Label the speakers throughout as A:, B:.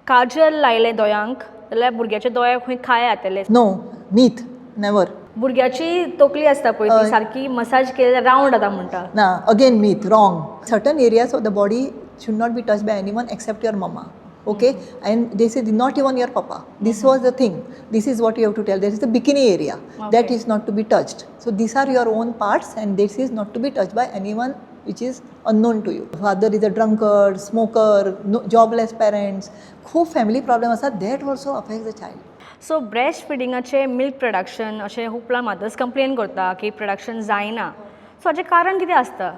A: काजल लायलें दोळ्यांक जाल्यार भुरग्याच्या दोळ्याक खंय खाय जातले.
B: No, myth, never.
A: भुरग्याची तकली आसता पळय, ती सारकी मसाज केली जाल्यार रावंड जाता म्हणटा.
B: ना, again myth, wrong. Certain areas of the body should not be touch by anyone except your mama, okay? And this is not even your papa. This was the thing, this is what you have to tell. This is the bikini area that is not to be touched. So these are your own parts and this is not to be touched by anyone which is unknown to you. Father is a drunkard, smoker, no, jobless parents, खूब family problem आसा, that also affect the child.
A: So breast फिडिंगाचें milk production अशें खूब mother's complain करता की production जायना, so हाचें कारण कितें आसता?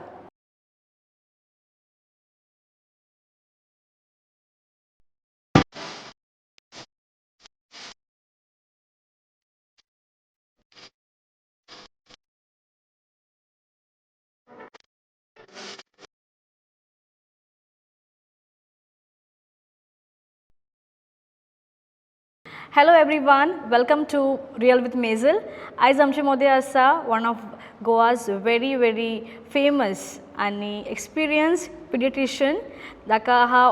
A: Hello everyone, welcome to real with Mejal. आयज आमचे मदें आसा one of Goa's very very famous आनी एक्सपिरियन्स पिडिट्रिशन, ताका आहा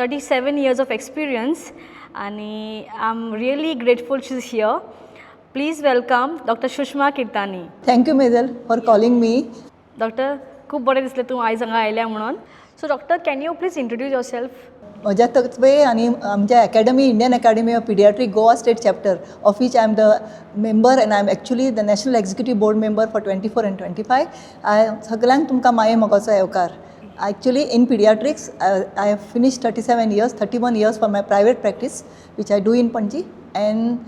A: 37 years of experience आनी I am really grateful she is here. Please welcome Doctor Sushma Kirtani.
B: Thank you, Mejal, for calling me.
A: Doctor, खूब बरें दिसलें तूं आयज हांगा आयल्या म्हणून. So doctor, can you please introduce yourself?
B: म्हज्या तर्फे आनी आमच्या academy, Indian Academy of Pediatric, Goa State Chapter, of which I am the member and I am actually the national executive board member for 24 and 25, I सगळ्यांक तुमकां माये मोगाचो येवकार. Actually, in pediatrics, I have finished 37 years, 31 years for my private practice, which I do in Panaji, and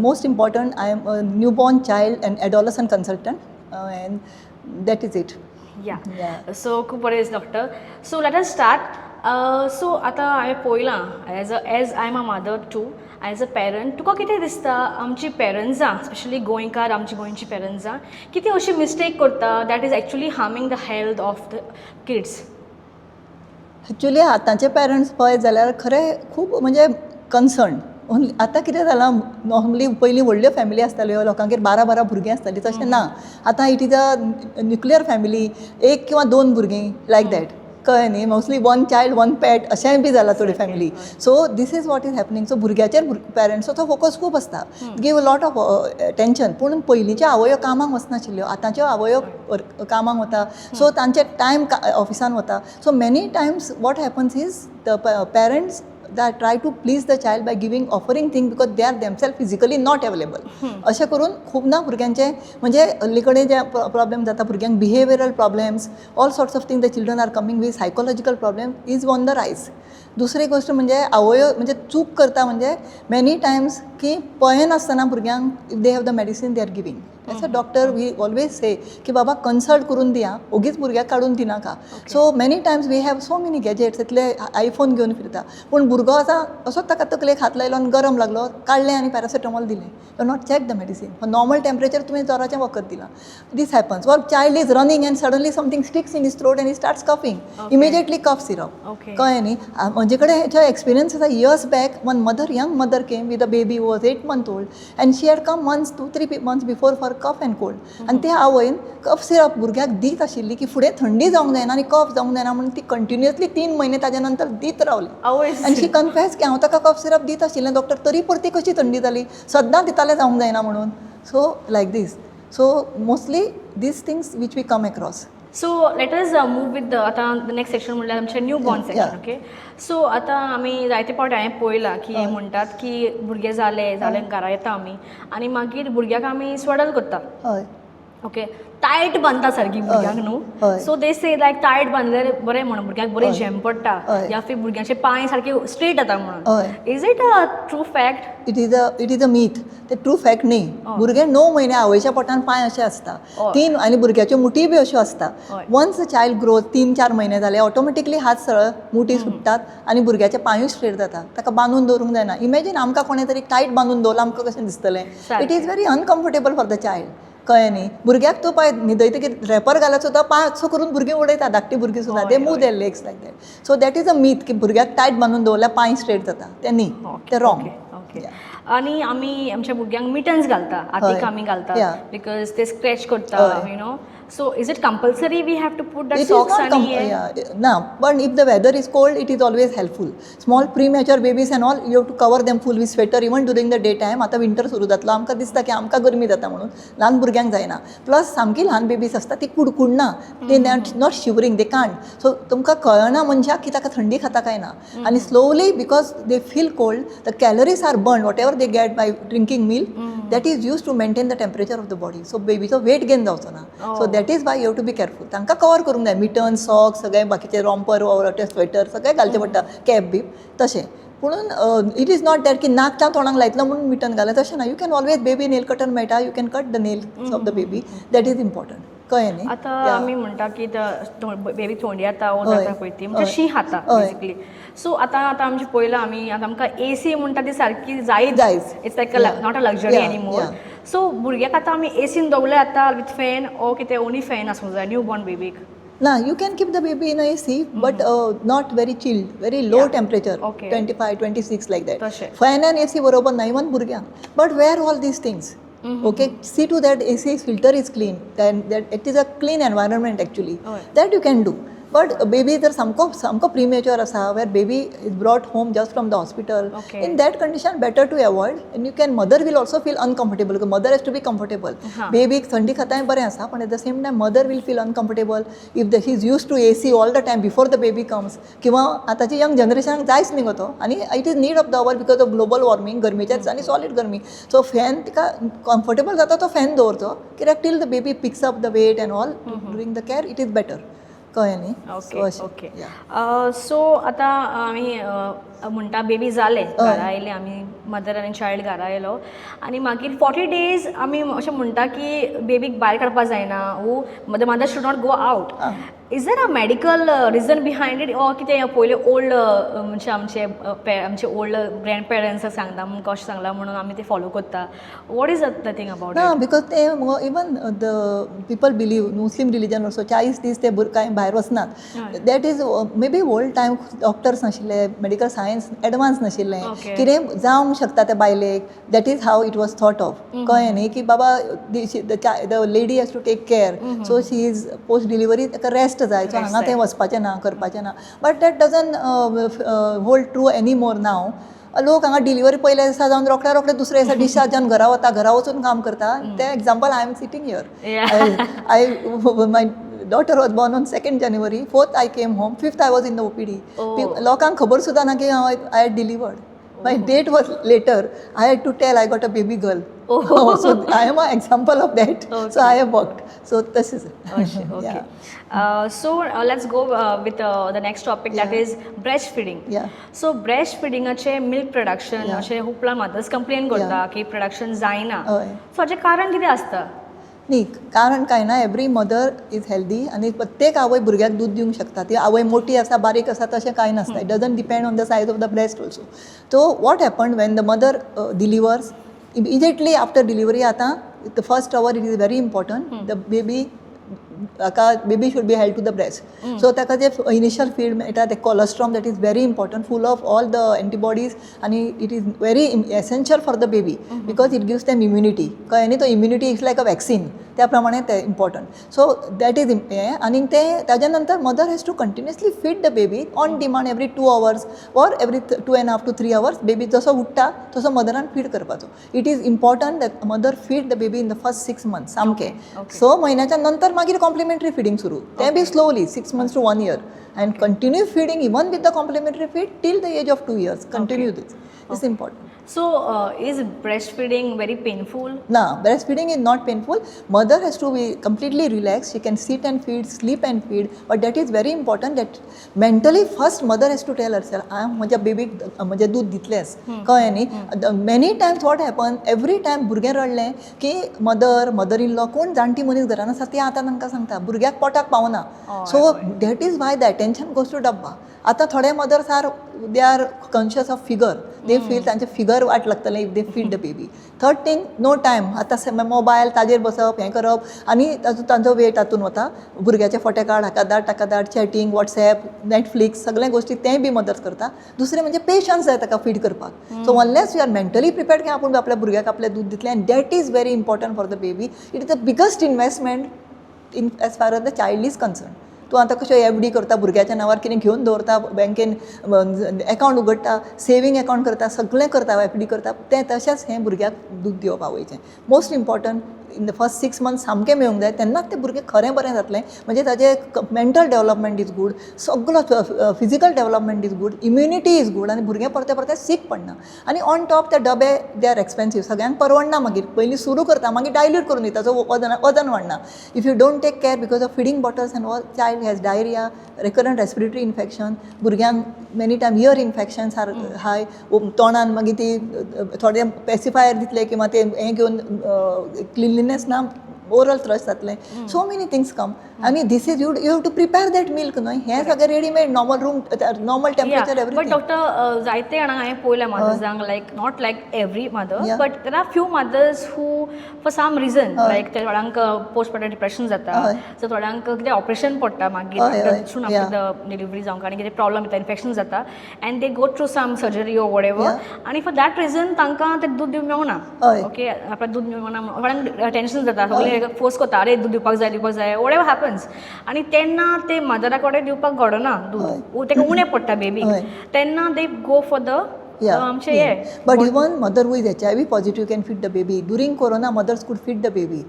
B: most important, I am a newborn child and adolescent consultant, and that is it.
A: या.
B: Yeah.
A: So खूब बरें दिसलें, doctor. So let us start. So आतां हांवें पळयलां, as I am a mother too, as a parent, तुका कितें दिसता, आमची पेरंट्सां, स्पेशली गोंयकार, आमची गोंयची पेरंट्सां कितें अशी मिस्टेक करता that is actually harming the health of the kids?
B: Actually आतांचे पेरंट्स पळयत जाल्यार खरें खूब म्हणजे कन्सर्न ओन्ली. आतां कितें जालां, नॉर्मली पयलीं व्हडल्यो फॅमिली आसताल्यो, लोकांगेर बारा बारा भुरगीं आसतालीं, तशें ना आतां. It is a nuclear family, एक किंवा दोन भुरगीं, लायक that, कळ्ळें न्ही? Mostly one child, one pet अशेंय बी जालां थोडी family. So this is what is happening. So भुरग्याचेर पेरंट्साचो फोकस खूब आसता, give lot of attention. पूण पयलींच्यो आवयो कामाक वचनाशिल्ल्यो, आतांच्यो आवयो कामाक वता, सो तांचे टायम ऑफिसान वता. So many times what happens is the parents that try to please the child by giving, offering thing, because they are themselves physically not available. अशें करून खूबदां भुरग्यांचे म्हणजे हल्ली कडेन जे प्रॉब्लेम जाता भुरग्यांक, behavioural problems, all sorts of thing, the children are coming with psychological problem is on the rise. दुसरी गोश्ट म्हणजे आवयो म्हणजे चूक करता, म्हणजे मेनी टायम्स की पळयनासतना भुरग्यांक, if they have the medicine, they are giving. As a doctor, we always say की बाबा, कन्सल्ट करून दिया, ओगीच भुरग्याक काडून दिनाका. So many times we have so many gadgets, इतले आयफोन घेवन फिरता, पूण भुरगो आसा असोच ताका तकलेक हात लायलो आनी गरम लागलो, काडलें आनी पॅरासिटामॉल दिलें. You not check the medicine. For normal temperature तुवें जोराचें वखद दिलां. This happens. Or child is running and suddenly something sticks in his throat and he starts coughing, immediately cough syrup. कळ्ळें न्ही? म्हजे कडेन हेचो एक्सपिरियन्स आसा. Years back, one mother, young mother came with a baby was 8 month old, and she had come months, 2-3 months before for cough and cold. आनी त्या आवयन cough syrup भुरग्याक दीत आशिल्ली की फुडें थंडी जावंक जायना आनी कफ जावंक जायना म्हणून. ती कंटिन्युअसली 3 म्हयने ताज्या नंतर दीत रावली.
A: आवय.
B: आनी शी कन्फेस की हांव ताका कफ सिरप दीत आशिल्लें डॉक्टर, तरी परती कशी थंडी जाली? सद्दां दितालें जावंक जायना म्हणून. So like this, so mostly these things which we come across.
A: So let us move with आतां नेक्स्ट सेक्शन, म्हणल्यार आमचें new born section. Okay, so आतां आमी जायते फावट हांवें पळयलां की म्हणटात की भुरगे जाले जाले, घरा येता आमी आनी मागीर भुरग्याक आमी स्वडल करता. ओके, टायट बांदता सारकी भुरग्यांक न्हू? So they say like tight बांदल्यार बरें म्हणून, भुरग्याक बरें झेम पडटा या फिर भुरग्यांचे पांय सारके स्ट्रेट जाता म्हणून. Is it a true fact?
B: It is a myth. ते ट्रू फॅक्ट न्ही. भुरगें 9 म्हयने आवयच्या पोटान पांय अशे आसता तीन आनी भुरग्याच्यो मुठी बी अश्यो आसता. वन्स अ चायल्ड ग्रोथ, 3-4 म्हयने जाले, ऑटोमॅटिकली हात सरळ, मुठी सुट्टात आनी भुरग्याचे पांयूय स्ट्रेट जाता. ताका बांदून दवरूंक जायना. इमॅजीन, आमकां कोणें तरी टायट बांदून दवरलां, आमकां कशें दिसतलें? It is very uncomfortable for the child, कळ्ळें न्ही? भुरग्याक तूं पळय, न्हिदयतकीर रॅपर घालत सुद्दां पांय असो करून भुरगीं उडयता, धाकटीं भुरगीं सुद्दां. They move their legs like that. So that is a myth की भुरग्याक टायट बांदून दवरल्यार पांय स्ट्रेट जाता. तें न्ही, तें रॉंग.
A: ओके, आनी आमी आमच्या भुरग्यांक मिटन्स घालता, हातीक आमी घालता because ते स्क्रॅच करता. You know So is it compulsory we have to put that
B: It is
A: socks
B: not
A: आणि हे?
B: ना, पण if the weather is cold, it is always helpful. Small premature babies and all, you have to cover them full with sweater even during the day time. आतां winter सुरू जातलो, आमकां दिसता की आमकां गरमी जाता म्हणून ल्हान भुरग्यांक जायना. प्लस सामकी ल्हान बेबीज आसता ती कुडकुडना, ते not shivering, they can't. So तुमकां कळना मनशाक की ताका थंडी खाता काय ना. आनी slowly, because they feel cold, the calories are burn, whatever they get by drinking milk, that is use to maintain the temperature of the body. So बेबीचो weight gain जावचो ना. So that is why you have to be careful. तांकां cover करूंक जाय, mitten, socks, सगळे बाकीचे romper, sweater सगळें घालचें पडटा, कॅप बीप तशें. पुणून it is not that की नाक तोंडाक लायतलो म्हणून मिटन घालें, तशें ना. You can always, baby nail cutter मेळटा, you can cut the nail of the baby, that is important, कळ्ळें न्ही?
A: आतां आमी म्हणटा की बेबी थंडी जाता ओ जाता पळय ती, म्हणजे शी खाता बेसिकली. सो आतां आतां आमचें पळयलां आमी, आतां आमकां एसी म्हणटा ती सारकी जायच.
B: जायच.
A: It's like not a luxury anymore. So भुरग्याक आतां आमी एसीन दवरले जाता विथ फॅन ओ कितें ओनली फॅन आसूंक जाय न्यू बॉर्न बेबीक?
B: ना, you can keep the baby in AC, but not very chilled, very low temperature. 25, 26, like that.
A: तशें.
B: फॅन आनी एसी बरोबर ना इवन भुरग्यांक, but wear all these things, okay? See to that AC filter is clean, that it is a clean environment actually. That you can do. But baby जर सामको सामको प्रिमेच्युअर आसा, where baby is brought home just from the hospital, in that condition better to avoid, and you can, mother will also feel uncomfortable. Mother has to be comfortable. बेबीक थंडी खाता हें बरें आसा, पण at the same time mother will feel uncomfortable if the he is used to AC all the time before the baby comes. किंवा आतांचे young जनरेशनाक जायच न्ही गो तो, आनी it is need of the hour because of global warming. गरमेच्या दिसांनी solid गरमी, so fan तिका कम्फर्टेबल जाता तो फॅन दवरचो, कित्याक till the baby picks up the weight and all, during the care it is better, कळ्ळें न्ही?
A: ओके.
B: So अशें.
A: ओके, सो आतां आमी म्हणटा बेबी जालें, घरा आयले आमी, मदर आनी चायल्ड घरा आयलो आनी मागीर 40 डेज आमी अशें म्हणटा की बेबीक भायर काडपा जायना, वो the mother should not go out. Is there a medical reason behind it or कितें? पयलीं ओल्ड म्हणजे आमचे आमचे ओल्ड ग्रँड पेरंट्स सांगता म्हणून, कशें सांगलां म्हणून आमी ते फॉलो करता. What is the thing about?
B: ना, because ते even the people believe, Muslim religion also, 40 दीस ते कांय भायर वचनात. That is maybe old time, doctors नाशिल्ले, मेडिकल सायन्स एडवान्स नाशिल्लें. कितें जावंक शकता त्या बायलेक, that is how it was thought of, कळ्ळें न्ही? की बाबा, the lady has to take care, so she is post delivery, ताका रेस्ट जाय, सो हांगा थंय वचपाचें ना, करपाचें ना. But that doesn't hold true any more now. लोक हांगा डिलिव्हरी पयल्या दिसा जावन रोखड्या रोखडे दुसऱ्या दिसा डिस्चार्ज जावन घरा वता, घरा वचून काम करता. ते example, I am sitting here. I my daughter was born on 2nd January, 4th I came home, 5th I was in the OPD. लोकांक खबर सुद्दां ना की हांव I had delivered. My date was later. I had to tell I got a baby girl. So I am a example of that. So I have worked. So this is
A: Okay. So let's go with the next topic, that is breastfeeding. So breastfeeding milk production अशें खूब mother's complain करता की production जायना. So हाचें कारण कितें आसता?
B: न्ही, कारण काय ना, every mother is healthy आनी प्रत्येक आवय भुरग्याक दूद दिवंक शकता. ती आवय मोठी आसा, बारीक आसा, तशें कांय नासता. It doesn't depend on the size of the breast also. So what happen, when the mother delivers, immediately after delivery, आतां the first hour, it is very important, the baby ताका baby should be held to the breast. So ताका जे initial feed मेळटा ते colostrum, that is very important, full of all the antibodies, आनी it is very essential for the baby because it gives them immunity, कळ्ळें न्ही? तो immunity is like a vaccine, त्या प्रमाणे ते इम्पॉर्टंट. सो that is हें. आनी तें ताज्या नंतर mother has to continuously feed the baby on demand every 2 hours or every 2.5 to 3 hours. Baby जसो उठ्ठा तसो मदरान फीड करपाचो. It is important that mother feed the baby in the first 6 months सामकें. 6 म्हयन्याच्या नंतर मागीर कॉम्प्लिमेंटरी फिडींग सुरू, तें बी slowly, 6 months to one year, and continue feeding even with the complementary feed till the age of 2 years. Continue this is important.
A: So is breastfeeding very painful?
B: ना, breastfeeding is not painful. Mother has to be completely relaxed. She can sit and feed, sleep and feed, but that is very important that mentally first mother has to tell herself, I am म्हज्या बेबीक म्हजें दूद दितलेंच, कळ्ळें न्ही? Many times what happen, every time भुरगें रडलें की mother, mother in law, कोण जाणटी मनीस घरान आसा ती आतां तांकां सांगता, भुरग्याक पोटाक पावना. So that is why the attention goes to डब्बा. आतां थोडे mothers are, they are conscious of figure, they feel तांचे फिगर वाट लागतलें if they feed the baby. Third thing, no time. आतां मोबायल ताजेर बसप, हें करप, आनी ताजो तांचो वेळ तातूंत वता. भुरग्याचे फोटे काड, हाका धाड, ताका धाड, चॅटींग, वॉट्सॅप, नॅटफ्लिक्स, सगळे गोश्टी तेंय बी मदर्स करता. दुसरें म्हणजे पेशन्स जाय ताका फीड करपाक. So unless you are mentally prepared की आपूण आपल्या भुरग्याक आपलें दूद दितलें, and that is very important for the baby, it is the biggest investment in as far as the child is concerned. तूं आतां कशें एफडी करता, भुरग्याच्या नांवार कितें घेवन दवरता, बँकेन एकावंट उगडटा, सेवींग एकावंट करता, सगळें करता, एफडी करता, तें तशेंच हें भुरग्याक दूद दिवप आवयचें. Most important in the first 6 months सामकें मेळूंक जाय, तेन्नाच तें भुरगें खरें बरें जातलें. म्हणजे ताजें मेंटल डेवलपमेंट is good, सगलो physical development is good, immunity is good आनी भुरगें परतें परतें सीक पडना. आनी ऑन टॉप ते डबे, they are expensive, सगळ्यांक परवडना. मागीर पयलीं सुरू करता, मागीर डायल्यूट करून दिता, सो वजन वाडना if you don't take care, because of feeding bottles and all, child has diarrhea, recurrent respiratory infection. भुरग्यांक many time ear infections are high. तोंडान मागीर ती थोडे पेसिफायर दितले किंवा ते हें घेवन क्लिनलीनेस ना, ओरल थ्रश जातलें, so many things come. आनी this is you you have to prepare that milk न्हय, हें सगळें readymade, normal room, normal temperature,
A: but
B: everything.
A: Doctor, जायते जाणांक हांवें पळयल्या मदर्सांक, like not like every mother, but there are few mothers who for some reason, like ते थोड्यांक postpartum depression जाता, सो थोड्यांक कितें ऑपरेशन पडटा मागीर सून आफ्टर the delivery जावंक आनी कितें प्रॉब्लम येता, इन्फेक्शन जाता and they go through some surgery or whatever आनी फॉर that region तांकां तें दूद दिवंक मेळना. ओके, आपल्याक दूद मेळना, थोड्यांक टेंशन जाता, सगळे फोर्स करता, अरे दूद दिवपाक जाय, दिवपाक जाय, वॉटेवर हॅपन्स. आनी तेन्ना ते मदरा कडेन दिवपाक घडना दूद, ताका उणें पडटा बेबीक, तेन्ना they go for the आमचे हे.
B: But even mother who is HIV positive can feed the baby. During Corona, mothers could feed the baby.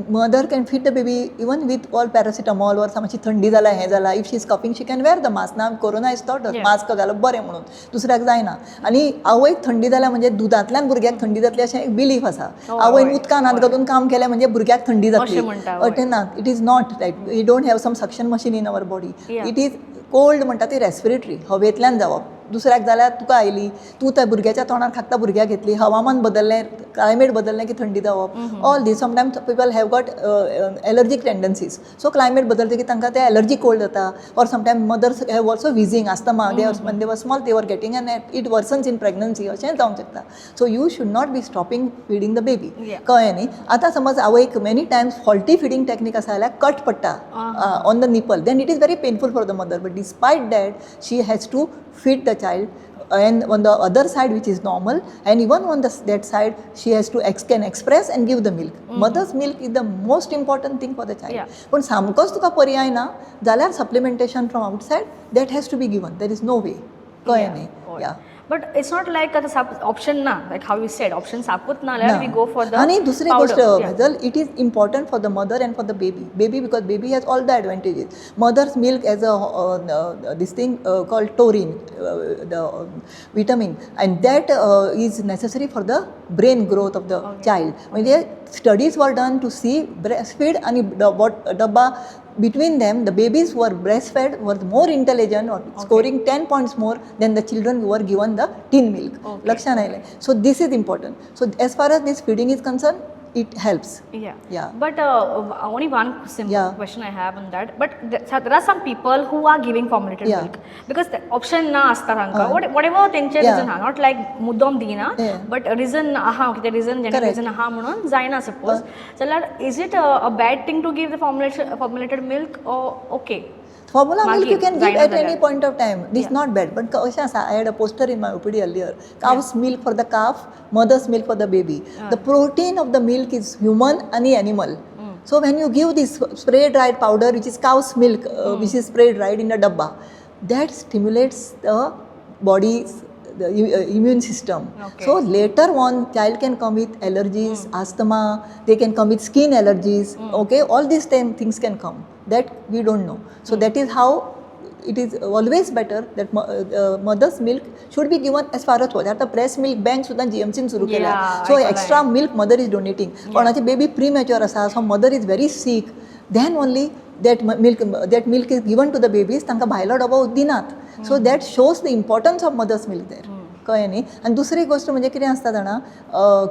B: Mother can feed the baby even with all paracetamol or मातशी थंडी जाला, हें जाला, if she is coughing, she can wear the mask. Now Corona is taught mask घालप बरें म्हणून, दुसऱ्याक जायना. आनी आवयक थंडी जाल्या म्हणजे दुदांतल्यान भुरग्याक थंडी जातली अशें एक बिलीफ आसा. आवयन उदकान हात घालून काम केलें म्हणजे भुरग्याक थंडी जातली.
A: अशें म्हणटा, हय.
B: तें ना, it is not like we don't have some suction machine in our body. It is cold म्हणटा ती रेस्पिरेटरी, हवेंतल्यान जावप. दुसऱ्याक जाल्यार तुका आयली, तूं त्या भुरग्याच्या तोंडार खाकता, भुरग्याक घेतली. हवामान बदललें, क्लायमेट बदललें की थंडी जावप, all these. Sometimes people have got allergic tendencies, so climate बदलते की तांकां ते एलर्जी कोल्ड जाता, or sometime mothers have also wheezing, asthma, they when they were small they were getting and it worsens in pregnancy, अशेंय जावंक शकता. So you should not be stopping feeding the baby. कळ्ळें न्ही? आतां समज आवयक many times faulty feeding technique आसा जाल्यार कट पडटा on the nipple, then it is very painful for the mother, but despite that she has to feed the child, and on the other side, which is normal, and even on that side she has to can express and give the milk. Mother's milk is the most important thing for the child. पण सामकोच तुका पर्याय ना जाल्यार supplementation from outside, that has to be given, there is no way. कळ्ळें न्ही? या.
A: But it's not like आतां साप ऑप्शन ना, like how you said, option सापूच ना जाल्यार we go for the
B: आणि दुसरी गोष्ट Vaijal, it is important for the mother and for the baby, because baby has all the advantages. Mother's milk has a this thing called taurine, the vitamin, and that is necessary for the brain growth of the child. म्हणजे studies were done to see breast feed आणि डब्बा, between them, the babies who were breastfed were more intelligent or scoring 10 points more than the children who were given the tin milk. लक्षात आयलें? So this is important. So as far as this feeding is concerned, it helps. Yeah.
A: But only one simple question I have on that. But there are some people who are giving formulated milk because the option ना आसता तांकां, whatever तेंचे reason आहा, not like मुद्दम दिना, but reason आहा, कितें reason, genuine reason आहा म्हणून जायना suppose, जाल्यार is it a bad thing to give the formulated milk or okay?
B: Formula milk you
A: मागीर
B: can give
A: जायना
B: at any
A: जाल्यार.
B: Point of time. This not bad. But कशें आसा, I had a poster in my OPD earlier, cow's milk for the calf, mother's milk for the baby. The protein of the milk is human आणि animal. So when you give this spray dried powder, which is cow's milk, which is spray dried in a dabba, that stimulates the body's the immune system. So later on, child can come with allergies, asthma, they can come with skin allergies. Okay, all these things can come that we don't know. So that is how it is always better that mother's milk should be given as far as possible. आता breast milk bank सुद्दां जीएमसीन सुरू केल्या. So
A: आयकलां.
B: Extra milk mother is donating. कोणाची baby premature आसा, so mother is very sick, then only that milk is given to the babies. तांकां भायलो डबो दिनात. So that shows the importance of mother's milk there. कळ्ळें न्ही? आनी दुसरी गोश्ट म्हणजे कितें आसता जाणा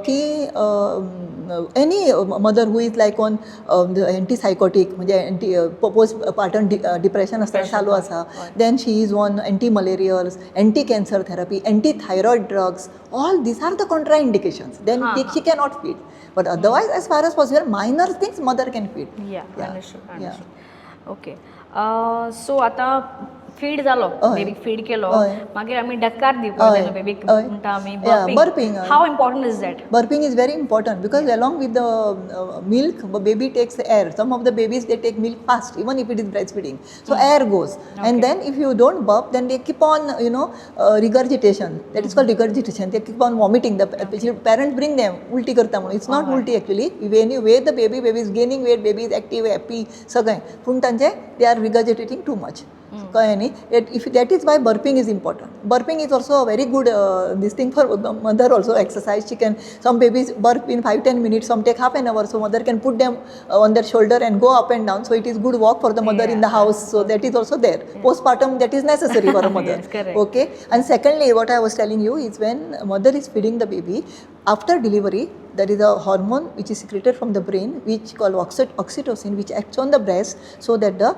B: की any mother who is like on antipsychotic, म्हणजे एंटी पोस्ट पार्टम डिप्रेशन आसतना चालू आसा, then she is on anti malarials, anti cancer therapy, anti thyroid drugs, all these are the contraindications, then she cannot feed. But otherwise, as far as possible, minor things mother can feed.
A: Yeah, understood, understood. Okay. So आता feed जालो,
B: हय.
A: बेबीक feed केलो,
B: हय.
A: मागीर आमी डकार दिवपाक
B: हय.
A: जाय बेबीक
B: हय.
A: म्हणटा आमी.
B: Burping, हय.
A: How important is that?
B: Burping is very important because along with the milk, the baby takes air. Some of the babies, they take milk fast, even if it is breastfeeding. So air goes, and then if you don't burp, then they keep on regurgitation. That is called regurgitation. They keep on vomiting. The parents bring them उलटी करता म्हणून. It's not उलटी actually. When you weigh the baby, baby is gaining weight, baby is active, happy, सगळें. पूण तांचे they are regurgitating too much. कळ्ळें न्ही? If that is why burping is important. Burping is also a very good this thing for mother also, exercise. She can, some babies burp in 5-10 minutes, some take half an hour, so mother can put them on their shoulder and go up and down. So it is good walk for the mother in the house. So that is also there. Postpartum, that is necessary for a mother.
A: Yes, correct.
B: Okay, and secondly, what I was telling you is when mother is feeding the baby after delivery, there is a hormone which is secreted from the brain, which called oxytocin, which acts on the breast so that the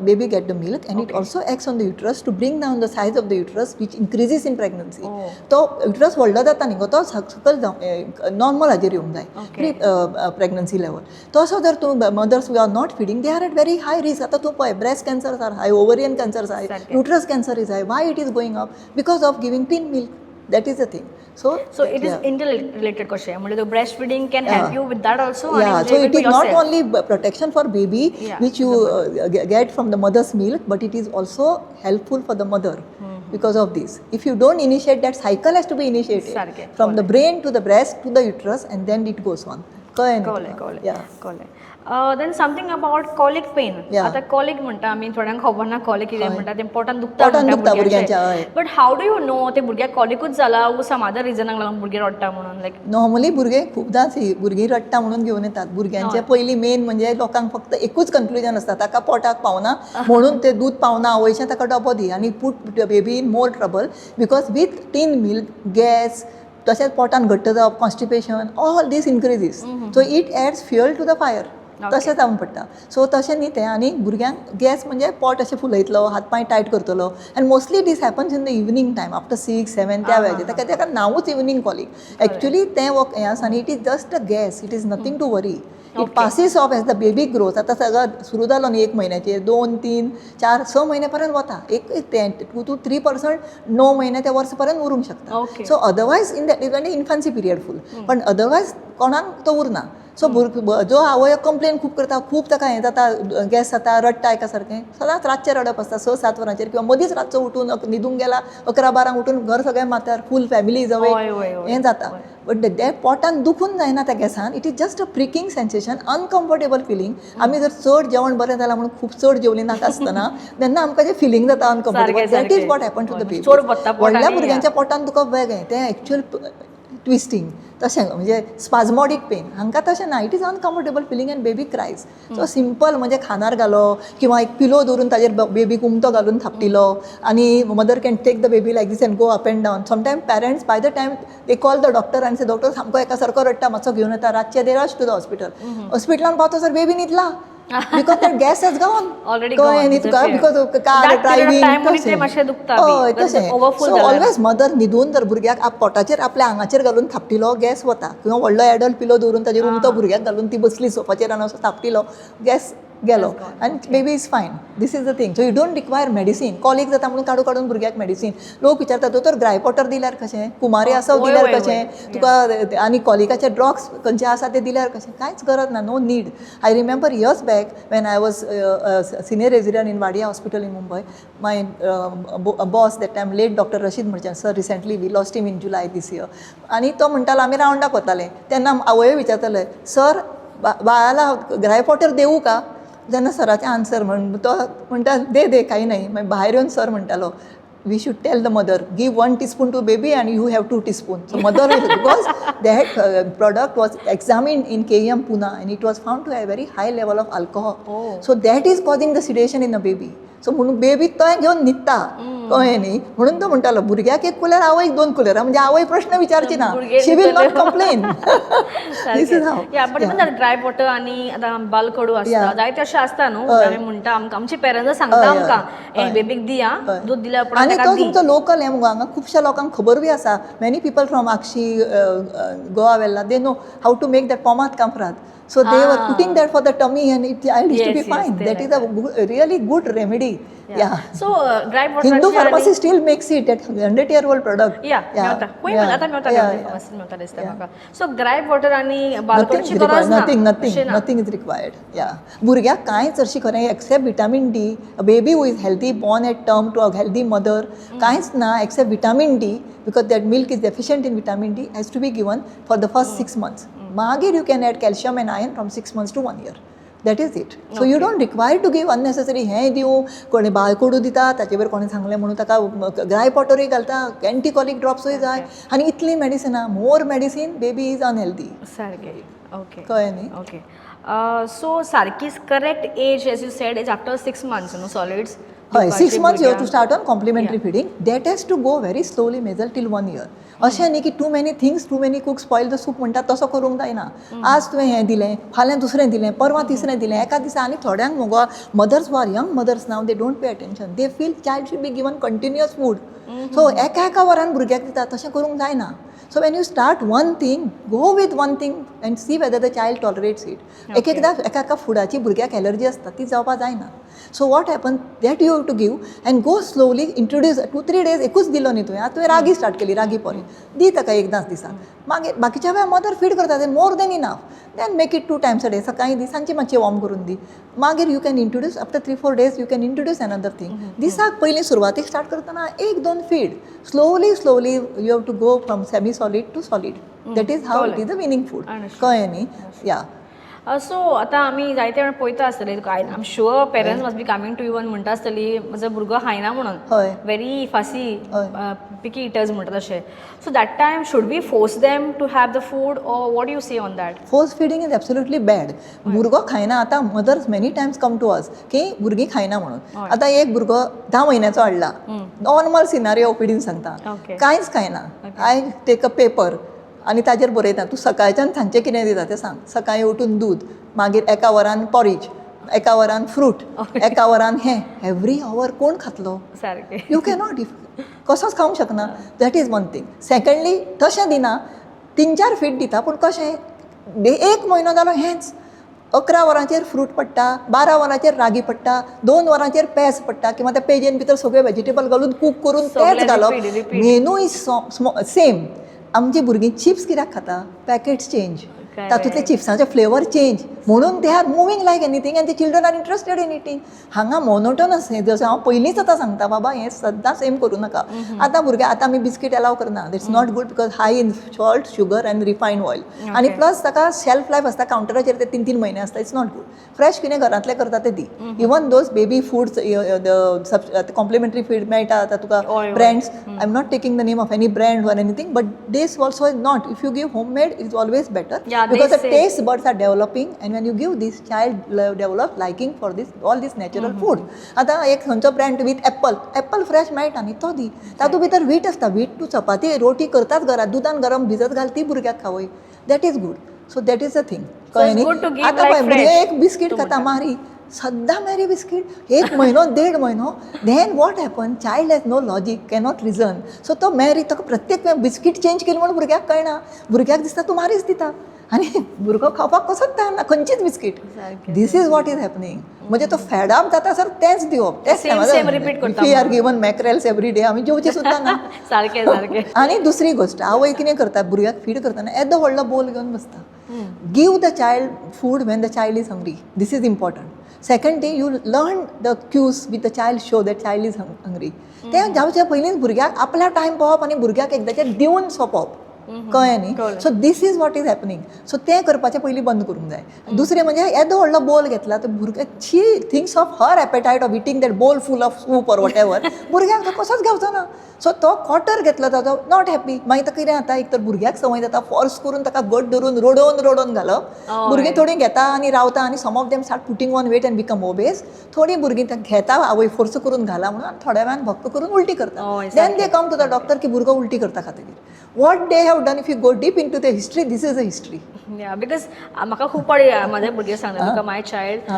B: baby get the milk, and it also acts on the uterus to bring down the size of the uterus, which increases in pregnancy.
A: Oh.
B: तो uterus व्हडलो जाता न्ही गो, तो सकयल जावं, normal हाजेर येवंक जाय, प्री प्रेग्नन्सी लेवल. तसो जर तूं mothers who are not feeding, they are at very high risk. आतां तूं पळय, breast cancers are high, ovarian cancers high,
A: सारकें.
B: Uterus cancer is high. Why it is going up? Because of giving thin milk. That is the thing. So
A: so it is inter related कशें म्हणजे breast feeding can help you with that also.
B: Yeah, so it is not only protection for baby, which you get from the mother's milk, but it is also helpful for the mother because of this. If you don't initiate, that cycle has to be initiated
A: सारकें,
B: from the brain to the breast to the uterus, and then it goes on. कळ्ळें न्ही
A: कळ्ळें.
B: तुका?
A: कळ्ळें.
B: Yeah.
A: कळ्ळें. Then something about colic pain.
B: Yeah.
A: आतां colic म्हणटा आमी, थोड्यांक खबर ना कॉलिक कितें म्हणटा तें. पोटान दुखता.
B: पोटान दुखता भुरग्यांच्या, हय.
A: But how do you know ते भुरग्याक कॉलिकूच जाला वो सम अदर रिजनाक लागून भुरगें रडटा म्हणून लायक?
B: नॉर्मली भुरगे खुबदांच ही भुरगीं रडटा म्हणून घेवन येतात. भुरग्यांचे पयलीं मेन म्हणजे लोकांक फक्त एकूच कन्क्लुजन आसता, ताका पोटाक पावना म्हणून ते दूद पावना आवयचें, ताका डबो दी, आनी put baby in more trouble because with thin milk, gas, तशेंच पोटान घट्ट जावप, constipation, all this increases. So it adds fuel to the fire. तशें जावंक पडटा. सो तशें न्ही तें. आनी भुरग्यांक गॅस म्हणजे पोट अशें फुलयतलो, हात पांय टायट करतलो, and mostly this happens in the evening time, after 6-7 त्या वेळाचेर. ताका ताका नांवूच इवनींग कॉलिक. एक्चुली तें वक हें आसा आनी it is just a gas. It is nothing to worry. It passes off as the baby grows. आतां सगळो सुरू जालो न्ही, एक म्हयन्याचेर, 2, 3, 4, 6 म्हयने पर्यंत वता. एक तें 2 to 3% 9 म्हयने ते वर्स पर्यंत उरूंक शकता. So otherwise in the infancy period full, पण अदरवायज कोणाक तो उरना. सो भुरगो जो आवय कंप्लेन खूब करता, खूब ताका हें जाता, गॅस जाता, रडटा एका सारकें, सदांच रातचें रडप आसता 6-7 वरांचेर किंवा मदींच रातचो उठून, न्हिदूंक गेला, 11-12 उठून घर सगळें माथ्यार, फूल फॅमिली is awake.
A: हय हय हय
B: हें जाता. बट तें पोटान दुखून जायना त्या गॅसान. It is just a pricking sensation, uncomfortable feeling. आमी जर चड जेवण बरें जालां म्हणून खूब चड जेवली नाका आसतना तेन्ना आमकां जें फिलींग जाता uncomfortable, that is what happen to the baby.
A: चड वता पोट.
B: व्हडल्या
A: आनी
B: भुरग्यांच्या पोटान दुखप वेगळें, तें एक्चुअल ट्विस्टींग तशें म्हणजे स्पाजमॉडीक पेन. हांकां तशें ना. It is uncomfortable feeling and baby cries. So simple म्हणजे खांदार घालो किंवा एक पिलो दवरून ताजेर बेबीक उमतो घालून थापटिलो आनी mother can take the baby like this and go up and down. Sometime parents, by the time they call the doctor आनी से, डॉक्टर सामको एका सारको रडटा, मातसो घेवन येता. रातचे they rush to the hospital. हॉस्पिटलान पावता सर बेबी न्हिदला because that gas has gone.
A: Already.
B: कळ्ळें न्ही तुका? Because car driving.
A: ते मातशें दुखता.
B: हय, तशें. सो ऑलवेज मदर न्हिदून जर भुरग्याक पोटाचेर आपल्या आंगाचेर घालून थापटिलो, गॅस वता. किंवा व्हडलो एडल्ट पिलो दवरून ताजेर उमतो भुरग्याक घालून ती बसली सोफाचेर आनी असो थापटिलो, गॅस गेलो आनी baby is fine. This is the thing. So you don't require medicine. Colic जाता म्हणून काडून काडून भुरग्याक मेडिसीन. लोक विचारता, दोतोर, ग्रायपोटर दिल्यार कशें, कुमारी आसव दिल्यार कशें तुका, आनी कॉलिकाचे ड्रग्स खंयचे आसा ते दिल्यार कशें? कांयच गरज ना, no need. I remember years back when I was senior resident in Wadia Hospital in Mumbai, my boss that time, late Doctor Rashid Merchant sir, recently we lost him in July this year, आनी तो म्हणटालो, आमी रावंडाक वताले तेन्ना आवय विचारताले, sir, बाळाला ग्रायपोटर देऊ का? जेन्ना सराचें आन्सर म्हण तो म्हणटा, दे दे, काही नाही. मागीर भायर येवन सर म्हणटालो, we should tell the mother, give 1 teaspoon to baby and you have 2 teaspoon. So mother, because that product was examined in KEM Pune and it was found to have very high level of alcohol. So that is causing the sedation in a baby. So म्हणून baby तो घेवन न्हिदता, कळ्ळें न्ही? म्हणून तो म्हणटालो, भुरग्याक एक कुलेर, आवयक दोन कुलेरां, म्हणजे आवय प्रश्न विचारची ना. She will not complain. This is how.
A: Yeah, but even dry water आनी आतां बालकडू आसता, जायते अशें आसता न्हू, आमी म्हणटा, आमकां आमचे पेरंट्स सांगता आमकां, ए बेबीक दी आं, दूद दिल्या उपरांत
B: आनी
A: ताका
B: तो
A: दी.
B: तुमचो लोकल हें मुगो, हांगा खुबश्या लोकांक खबर बी आसा. Many people from Akshi, Goa Velha, they know how to make that pomade कामफ्राद. So they were
A: Ah.
B: Putting that for the tummy and it child used to be fine.
A: Yes, they
B: That is a really good remedy, yeah.
A: So gripe
B: Hindu
A: वॉटराची.
B: Pharmacy still makes it, that 100-year-old product.
A: या, मेवता खंय, आतां मेवता, फार्मासीन मेवता दिसता म्हाका. So ग्रायप water आनी बालकडची गरज ना?
B: Nothing, nothing.
A: अशें ना?
B: Nothing is required, yeah. भुरग्याक कांयच अशी खरें except vitamin D. Baby who is healthy, born at term to a healthy mother, कांयच ना except vitamin D, because that milk is deficient in vitamin D, has to be given for the first 6 months. मागीर you can add calcium and iron from 6 months to one year. That is it. So you don't require to give unnecessary हें दिवं. कोणी बाळकोडू दिता, ताचे बरोबर कोणी सांगलें म्हणून ताका ग्रायप वॉटरूय घालता, अँटीकॉलिक ड्रॉप्सूय जाय आनी इतलीं मेडिसिनां, more medicine, baby is unhealthy.
A: सारकें, ओके.
B: कळ्ळें न्ही?
A: ओके, सो सारकी correct age, as you said, is after 6 months न्हू सॉलिड्स?
B: हय, 6 months you have to start on complementary feeding. That has to go very slowly, measure till one year. अशें न्ही की too many things, too many cook spoil the soup म्हणटा, तसो करूंक जायना. आज तुवें हें दिलें, फाल्यां दुसरें दिलें, परवां तिसरें दिलें, एका दिसा. आनी थोड्यांक मुगो, mothers are young mothers now, they don't pay attention. They feel child should be given continuous food, so एका एका वरान भुरग्याक दिता. तशें करूंक जायना. So when you start one thing, go with one thing and see whether the child tolerates it. एक एकदां एका एका फुडाची भुरग्याक एलर्जी आसता, ती जावपा जायना. So what happen, that you have to give and go slowly introduce. 2-3 days एकूच दिलो न्ही तुवें, आतां तुवें रागी स्टार्ट केली, रागी पोरी दी ताका एकदांच दिसाक. मागीर बाकीच्या वेळार मदर फीड करता, ते more than enough. Then make it two times a day. सकाळी दी, सांजची मातशी वॉर्म करून दी. मागीर you can introduce after 3-4 days, you can introduce another thing. दिसाक पयलीं सुरवातीक स्टार्ट करतना एक दोन feed. Slowly, slowly you have to go from semi solid to solid. That is how it is a weaning food.
A: Understood.
B: कळ्ळें न्ही? या.
A: So आतां आमी जायते वेळ पळयता आसतले, I am sure parents must be coming to you आनी म्हणटा आसतली, म्हजो भुरगो खायना म्हणून,
B: हय.
A: व्हेरी फासी,
B: हय.
A: पिकी इटर्स म्हणटा तशें. So that time, should we force them to have the food, or what you say on that?
B: Force feeding is absolutely bad. भुरगो खायना, आतां mothers many times come to us की भुरगीं खायना म्हणून. आतां एक भुरगो धा म्हयन्याचो हाडला, नॉर्मल सिनारियो ओपीडीन सांगता. कांयच खायना. I take a paper आनी ताजेर बरयता, तूं सकाळच्यान सांजचें कितें दिता तें सांग. सकाळीं उठून दूद, मागीर एका वरान पॉरीज, एका वरान फ्रूट, एका वरान हें. एवरी our कोण खातलो?
A: सारकें.
B: You cannot, if कसोच खावंक शकना. That is one thing. Secondly, तशें दिना, तीन चार फीड दिता, पूण कशें एक म्हयनो जालो हेंच, अकरा वरांचेर फ्रूट पडटा, बारा वरांचेर रागी पडटा, दोन वरांचेर पेज पडटा, किंवा त्या पेजेन भितर सगळे वेजिटेबल घालून कूक करून
A: सगळें.
B: तेच घालप.
A: Repeat, repeat.
B: Menu is same. आमची भुरगीं चिप्स कित्याक खाता? Packets change. तातूंतले चिप्सांचे फ्लेवर चेंज म्हणून they are moving like anything and the children are interested in eating. हांगा मोनोटोनस हें. जशें हांव पयलींच आतां सांगता, बाबा, हें सद्दां सेम करूं नाका. आतां भुरगे, आतां आमी बिस्कीट एलाव करना. It's not good because high in salt, sugar and refined oil. आनी प्लस ताका शेल्फ लायफ आसता, कावंटराचेर ते तीन तीन म्हयने आसता. It's not good. Fresh कितें घरांतलें करता तें दी. Even those baby foods, complementary feed मेळटा आतां तुका,
A: हय, हय.
B: Brands, I am not taking the name of any brand or anything, but this also is not. If you give home made, is always better,
A: Yeah, they
B: because the
A: say-
B: taste buds are developing, and when you give this, child develop liking for this, all this natural food. आतां एक खंयचो brand with apple, apple fresh मेळटा न्ही, तो दी. तातूंत भितर वीट आसता. वीट तूं चपाती रोटी करताच घरात, दुदान गरम भिजत घाल, ती भुरग्याक खावय. That is good. So that is a thing. कळ्ळें न्ही?
A: Good to give
B: आतां
A: like
B: पळय, भुरगें
A: fresh.
B: एक बिस्कीट खाता, मारी सद्दां मॅरी बिस्कीट, एक म्हयनो देड म्हयनो. Then what happen, child has no logic, cannot reason. So तो मॅरी, ताका प्रत्येक वेळ बिस्कीट चेंज केली म्हणून भुरग्याक कळना. भुरग्याक दिसता तूं मारीच दिता आनी भुरगो खावपाक कसोच तयार ना खंयचीच बिस्कीट.
A: सारकें.
B: This is what is happening. म्हणजे तो फेडाप जाता सर तेंच दिवप, तेच.
A: Same, same repeat करता.
B: We are given mackerels every day, आमी जेवची सुद्दां ना.
A: सारकें सारकें.
B: आनी दुसरी गोश्ट, आवय कितें करता, भुरग्याक फीड करतना येदो व्हडलो बोल घेवन बसता. Give the child food when the child is hungry. This is important. Second thing, you learn the cues with the child, show the child is hungry. तें जावच्या पयलींच भुरग्याक आपल्या टायम पावप आनी भुरग्याक एकदाचें दिवन सोंपोवप. कळ्ळें न्ही?
A: कळ्ळें.
B: So this is what is happening. So तें करपाचें पयलीं बंद करूंक जाय. दुसरें म्हणजे येदो व्हडलो बोल घेतला तर भुरग्याक, she thinks of her appetite of eating that bowl full of soup or whatever. भुरग्याक तो कसोच घेवचो ना. सो तो क्वॉर्टर घेतलो ताजो, not happy. मागीर ताका कितें जाता, एक तर भुरग्याक संवय जाता फोर्स करून ताका घट धरून रडोवन रडोवन घालप. भुरगीं थोडीं घेता आनी रावता आनी some of them start putting on weight and become obese. थोडीं भुरगीं ताका घेता, आवय फोर्स करून घाला म्हणून, आनी थोड्या वेळान भक्क करून उलटी करता. Then they come to the doctor की भुरगो उलटी करता खातकीर. What they have have done, if you go deep into the history, this is a history.
A: या, because म्हाका खूब फावटी म्हाजे भुरगे सांगता तुका, my child,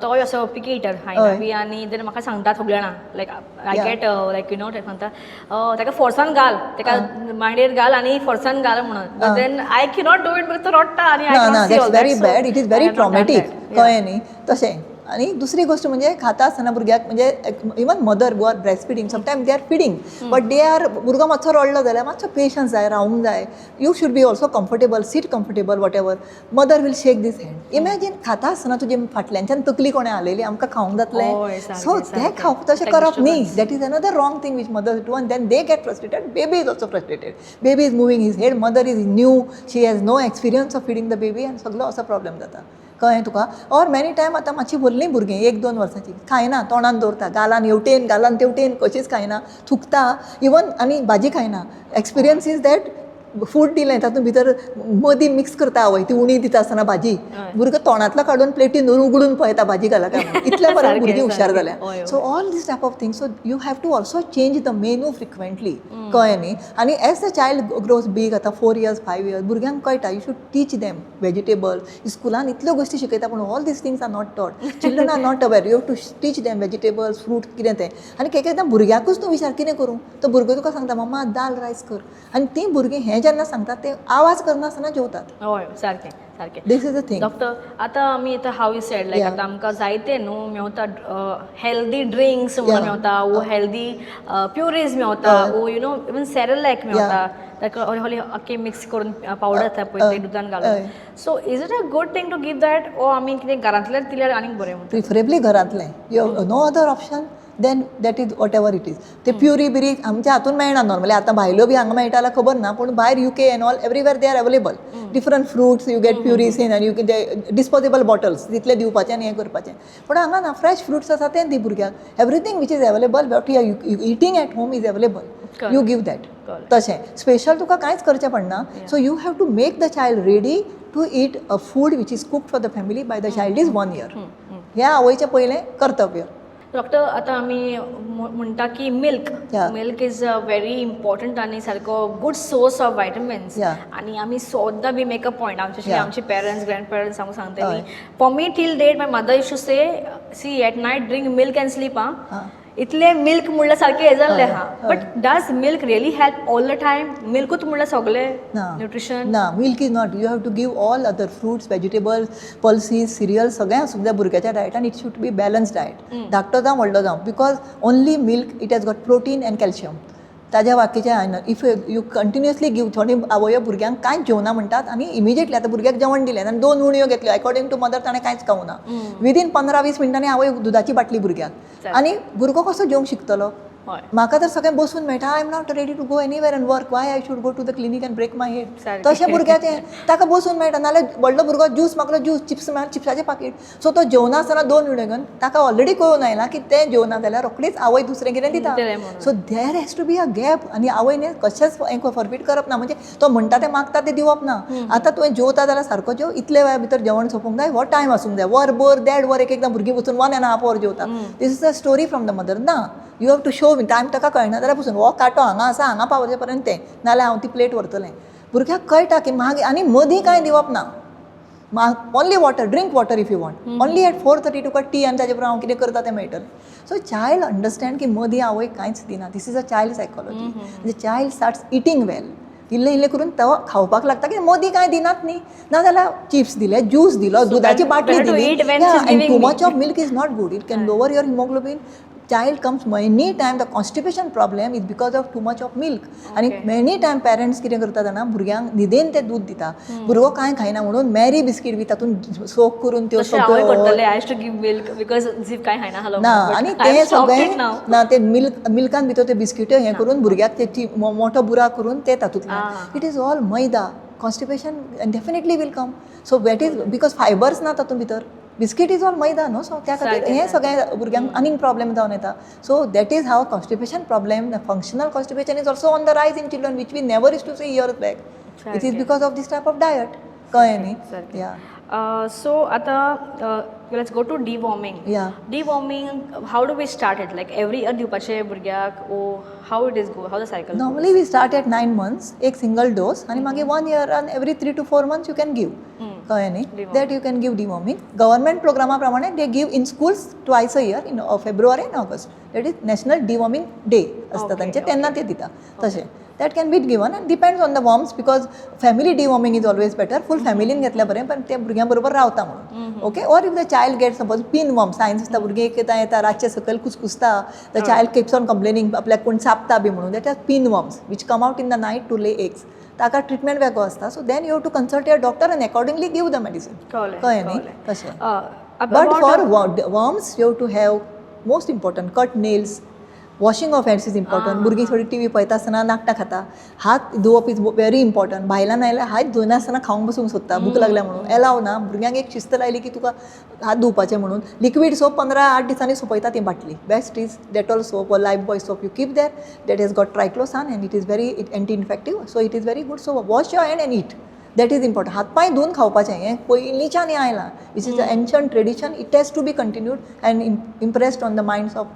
A: तोय असो पिकी इटर खायना बी आनी देन म्हाका सांगता सगळे जाणां, लायक I get like ते सांगता, ताका फोर्सान घाल, ताका मांडयेर घाल आनी फोर्सान घाल म्हणून. Then I cannot do it because तो रडटा आनी
B: ना ना, that's very bad, it is very traumatic, कळ्ळें न्ही? तशें. आनी दुसरी गोश्ट म्हणजे खाता आसतना भुरग्याक, म्हणजे even mother who are breast feeding, sometime they are feeding but they are, भुरगो मातसो रडलो जाल्यार मातसो पेशन्स जाय, रावूंक जाय. You should be also comfortable, sit comfortable, whatever. Mother will shake this hand. Imagine, खाता आसतना तुजे फाटल्यानच्यान तकली कोणें हालयली, आमकां खावंक जातलें? सो तें खावप तशें करप न्ही. That is another wrong thing which mother do, and then they get frustrated, baby is also frustrated. Baby is moving his head, mother is new, she has no experience of feeding the baby, आनी सगळो असो problem जाता, कळ्ळें तुका? Or many time आतां मातशी व्हडलीं भुरगीं, एक दोन वर्सांची, खायना, तोंडान दवरता, गालान हेवटेन, गालान तेवटेन, कशीच खायना, थुकता इवन आनी भाजी खायना. एक्सपिरियन्स is that food दिलें, तातूंत भितर मदीं मिक्स करता आवय ती उणी दिता आसतना भाजी, भुरगो तोंडांतलो काडून प्लेटीन दवरून उगडून पळयता भाजी घाला काय म्हणून. इतल्या पर्यंत भुरगीं हुशार जाल्या. So all this type of things, so you have to also change the menu frequently, कळ्ळें न्ही? आनी as the child grows big, आतां 4 इयर्स, 5 इयर्स, भुरग्यांक कळटा, you should teach them vegetable. स्कुलान इतल्यो गोश्टी शिकयता पूण all these things are not taught. Children are not aware. You have to teach them vegetables, fruit, कितें तें. आनी एक एकदां भुरग्याकूच तूं विचार कितें करूं, तो भुरगो तुका सांगता, मम्मा, दाल रायस कर. आनी तीं भुरगीं हें जेन्ना सांगतात, ते आवाज करनासतना जेवतात.
A: हय, सारकें सारकें.
B: This is the thing.
A: Doctor, आतां आमी आतां हाव you said लायक आतां आमकां जायते न्हू मेवता, हेल्दी ड्रिंक्स म्हणून मेवता वो हेल्दी प्युरीज मेवता वो इवन सेरेलॅक मेवता, ताका हॉली आख्खे मिक्स करून पावडर जाता पळय, ते दुदान घालून. So is it a good thing to give that ओ आमी कितें घरांतल्यान दिल्यार आनीक बरें म्हणटा?
B: प्रिफरेबली घरांतलें. You no other option, then that is whatever it is. ते प्युरी बिरी आमच्या हातून मेळना नॉर्मली. आतां भायल्यो बी हांगा मेळटा जाल्यार खबर ना, पूण भायर UK and all, everywhere they are available. Different fruits, you get purees in आनी you disposable bottles, तितले दिवपाचें आनी हें करपाचें. पूण हांगा ना, फ्रेश फ्रुट्स आसा तें दी भुरग्याक. Everything which is available, what you are eating at home is available, you give that. तशें स्पेशल तुका कांयच करचें पडना. So you have to make the child ready to eat a food which is cooked for the family by the child is 1 year. हें आवयचें पयलें कर्तव्य.
A: Doctor, आतां आमी म्हणटा की milk, milk is a very important आनी सारको गुड सोर्स ऑफ वायटमिन्स. आनी आमी सद्दां we make a point, आमचे आमचे पेरंट्स, ग्रँड पेरंट्स आमकां सांगताली. For me, till date, my mother used to say, "See, at night drink milk and sleep." आं, इतलें मिल्क म्हणल्यार सारकें हें जाल्लें आहा, but does milk really help all the time? मिल्कूच म्हणल्यार सगळें
B: ना.
A: न्युट्रिशन?
B: ना, milk is not. You have to give all other fruits, vegetables, pulses, cereals, सगळें आसूंक जाय भुरग्याच्या डायटान. It should be balance diet, धाकटो जावं व्हडलो जावं, because only milk, it has got protein and calcium. ताज्या बाकीचें जायना if you continuously give. थोडी आवयो भुरग्यांक कांयच जेवना म्हणटात आनी इमिजिएटली आतां भुरग्याक जेवण दिलें आनी दोन उणयो घेतल्यो, अकॉर्डिंग टू मदर ताणें कांयच खावना, विदीन 15-20 मिनटांनी आवय दुदाची बाटली भुरग्याक, आनी भुरगो कसो जेवंक शिकतलो? म्हाका तर सगळें बसून मेळटा. I am not ready to go anywhere and work. Why I should go to the clinic and break my head? तशें भुरग्याचें, ताका बसून मेळटा. नाल्यार व्हडलो भुरगो ज्यूस मागलो, ज्यूस, चिप्स मागलो, चिप्साचें पाकीट. सो तो जेवनासतना दोन उणयो घेवन, ताका ऑलरेडी कळून आयलां की तें जेवना जाल्यार रोखडीच आवय दुसरें कितें दिता.
A: दितलें म्हणून.
B: So there has to be a gap. आनी आवयन कशेंच हें फॉरफीट करप ना, म्हणजे तो म्हणटा तें मागता तें दिवप ना. आतां तुवें जेवता जाल्यार सारको जेव, इतले वेळा भितर जेवण सोंपूंक जाय, हो टायम आसूंक जाय. वर भर, देड वर, एक एकदां भुरगीं बसून वन एंड हाफ वर जेवता. This is a story from the mother. ना, you have to show time. ताका कळना जाल्यार पसून हो कांटो हांगा आसा, हांगा पावचे पर्यंत तें, नाल्यार हांव ती प्लेट व्हरतलें. भुरग्याक कळटा की मागीर आनी मदीं कांय दिवप ना. Only water, drink water if you want. Only at 4:30 तुका टी आनी ताजे बरोबर हांव कितें करता तें मेळटलें. सो चायल्ड अंडरस्टँड की मदीं आवय कांयच दिना. This is a child psychology. म्हणजे चायल्ड स्टार्ट्स इटींग वेल, इल्लें इल्लें करून तो खावपाक लागता की मदीं कांय दिनात न्ही. नाजाल्यार चिप्स दिले, ज्यूस दिलो, दुदाची बाटली दिली. Too much of milk is not good, it can lower your hemoglobin. Child comes, many time the constipation problem is because of too much of milk. आनी मेनी टायम पेरंट्स कितें करता जाणा, भुरग्यांक न्हिदेन ते दूद दिता, भुरगो कांय खायना म्हणून मॅरी बिस्कीट बी तातूंत सोक करून त्यो. ना, आनी ते सगळें ना, ते मिल्क मिल्कान भितर ते बिस्किट्यो हें करून भुरग्याक ते मोठो बुराक करून ते तातूंतल्यान, it is all maida. Constipation definitely will come. So that is because fibers ना तातूंत भितर. बिस्कीट is all मैदा न्हू. सो त्या खातीर हें सगळें भुरग्यांक आनीक प्रॉब्लेम जावन येता. So that is how constipation problem, functional constipation is also on the rise in children, which we never used to see years back. It is because of this type of diet, कळ्ळें न्ही? या.
A: So आतां let's go to deworming. Deworming, how do we start it? Like every year दिवपाचें भुरग्याक or how it is go, how the cycle?
B: Normally we start at 9 months, एक single dose, आनी मागीर one इयरान every 3 to 4 months you can give, कळ्ळें न्ही? That you can give deworming. Government प्रोग्रामा प्रमाणे they give in schools twice a year, in February and August. That is National Deworming Day आसता तांचे, तेन्ना ते दिता तशें. That can be given and depends on the worms, because family deworming is always better. Full फॅमिलीन घेतल्यार बरें, पण ते भुरग्यां बरोबर रावता म्हणून, okay? Or if the child get suppose pin worm signs आसता, भुरगीं एक एकदां येता, रातचे सकयल कुसकुसता, the child keeps on complaining आपल्याक कोण चाबता बी म्हणून, that are pin worms which come out in the night to lay eggs. ताका ट्रिटमेंट वेगळो आसता. So then you have to consult your doctor and accordingly give the medicine.
A: कळ्ळें.
B: कळ्ळें न्ही? तशें. But for worms you have to have, most important, cut nails, washing of hands is important. भुरगीं थोडी T V पळयता आसतना नाकटां खाता. हात धुवप is very important. भायल्यान आयल्यार हात धुयनासतना खावंक बसूंक सोदता, भूक लागल्या म्हणून. एलाव ना. भुरग्यांक एक शिस्त लायली की तुका हात धुवपाचे म्हणून. लिक्वीड सोप 15-8 दिसांनी सोंपयता ती बाटली. Best is Dettol soap or Lifebuoy soap you keep there. That has got triclosan and it is very anti infective, so it is very good. So wash your hand and eat, that is important. हात पांय धुवन खावपाचें हें पयलींच्यान हें आयलां, which is a ancient tradition. It has to be continued and impressed on the minds of